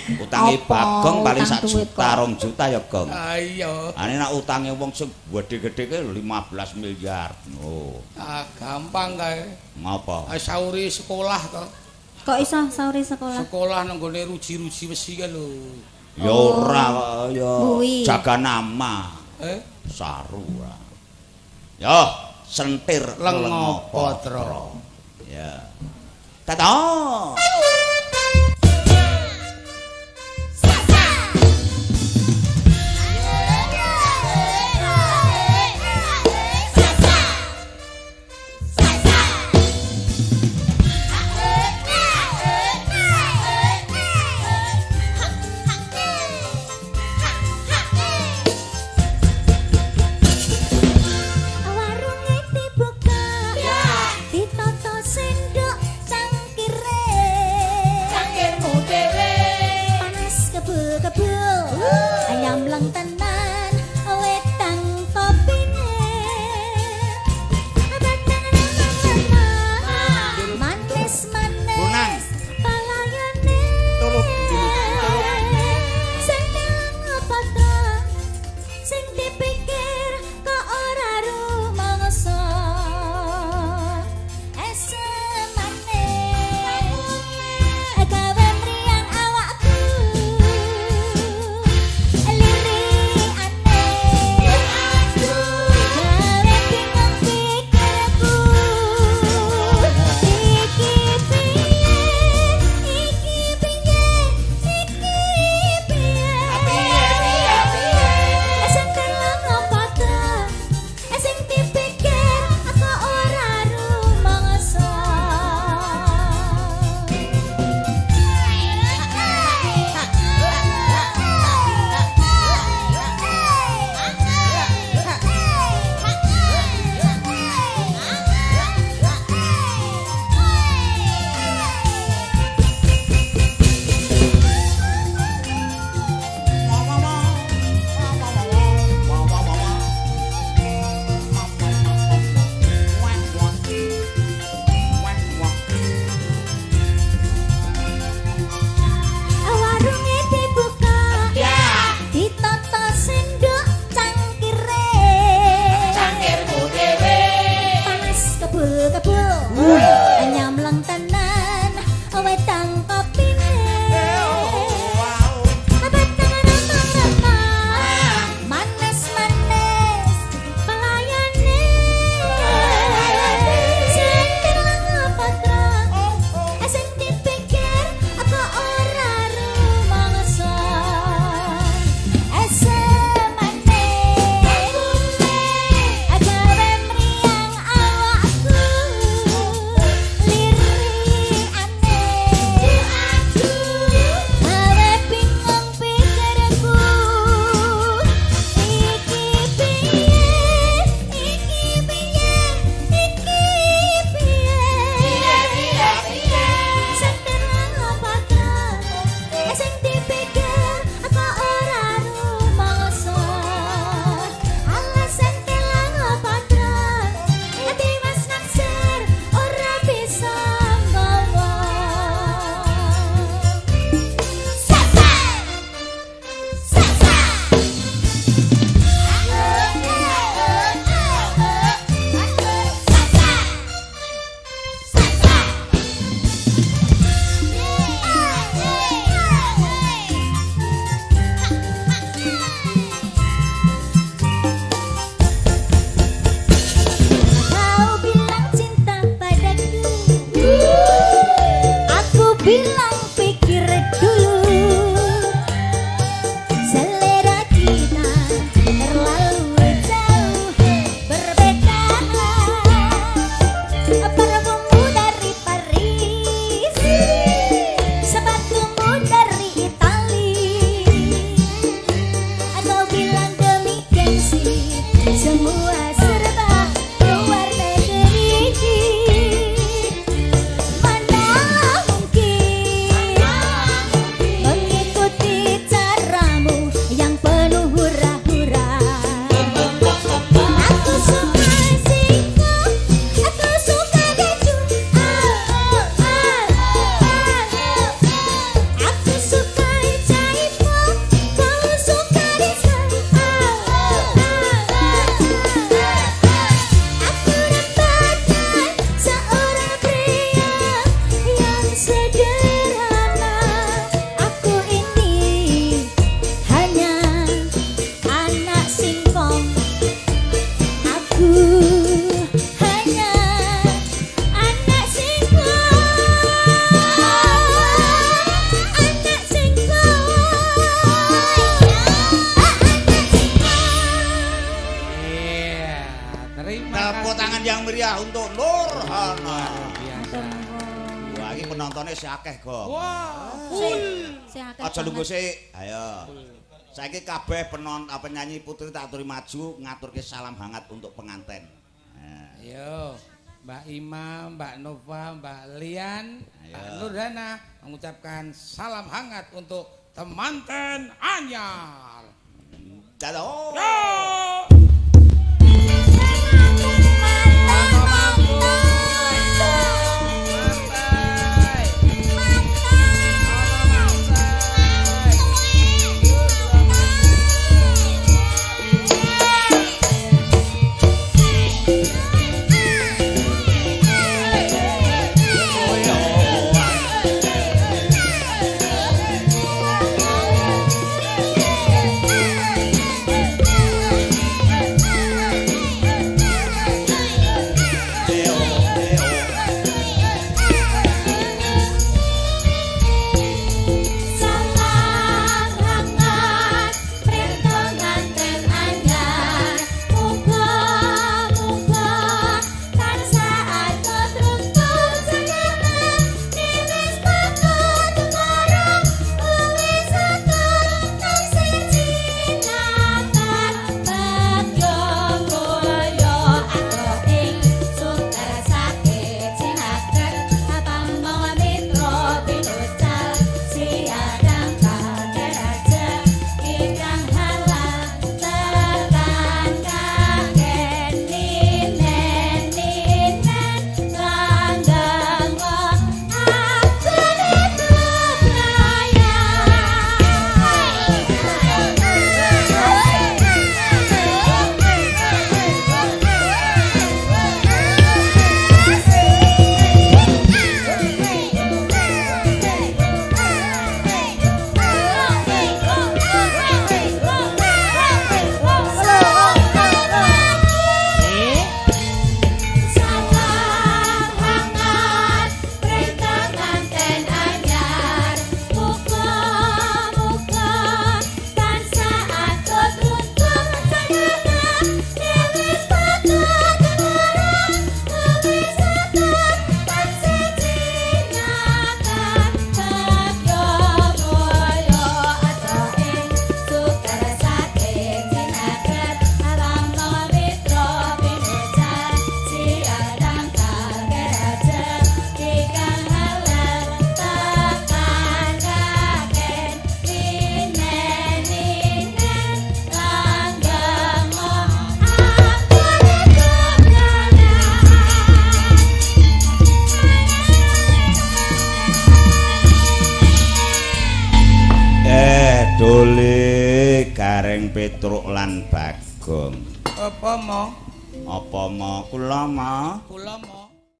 Utange Bagong paling 1 juta, 2 juta ya, Gong. Ah iya. Ane nek utange wong sing gedhe-gedhe kuwi 15 miliar. Oh. Ah gampang kae. Ngapa? Ah sauri sekolah kok. Kok iso sauri sekolah? Sekolah nang nggone ruji-ruji wesi kae lho. Ya ora ya jaga nama. Saru ora. Ya, Sentir Lenga Patra. Ya. Tata. Warunge dibuka, ditata sendok cangkire. bilang pikir dulu. Selera kita terlalu jauh berbeda. Parfummu dari Paris, sepatumu dari Itali. Atau bilang demi gengsi, semua serba luar negeri. Mana mungkin mengikuti caramu yang penuh hura-hura. Aku suka singkong, aku suka keju. Aku suka jaipong, kau suka disco. Aku dapatkan seorang pria yang sederhana. Aku ini hanya anak singkong. Aku hanya anak singkong. Anak singkong. Anak singkong. Iya, terima Tepuk kasih. tangan yang meriah untuk Nurhana. Luar biasa. Wah, iki penontonnya sih akeh, Gong. Wah, full. Aja lungguh sik. Ayo. Saiki kabeh penyanyi putri tak aturi maju ngaturke salam hangat untuk pengantin. Nah. Ayo, Mbak Ima, Mbak Nova, Mbak Lian, Ayo. Mbak Nurhana mengucapkan salam hangat untuk temanten anyar. Dadah. Yo! Salam hangat penganten anyar. Muga-muga tansah atos rukun seneng wis patut marang wis atur tansih cinatan bagya mulya ato ing sukar sakit cinaket pamong mitra pinucal siadang kakeraja ingkang halal tekan kaken ninen ninen langgeng aku Salam hangat penganten anyar. Muga-muga tansah atos rukun seneng wis patut marang wis atur tansih cinatan bagya mulya ato ing sukar sakit cinaket pamong mitra pinucal siadang kakeraja ingkang halal tekan kaken ninen ninen langgeng aku Dole Gareng Petruk lan Bagong. Apa mo? Apa ma kula ma? Kula mo.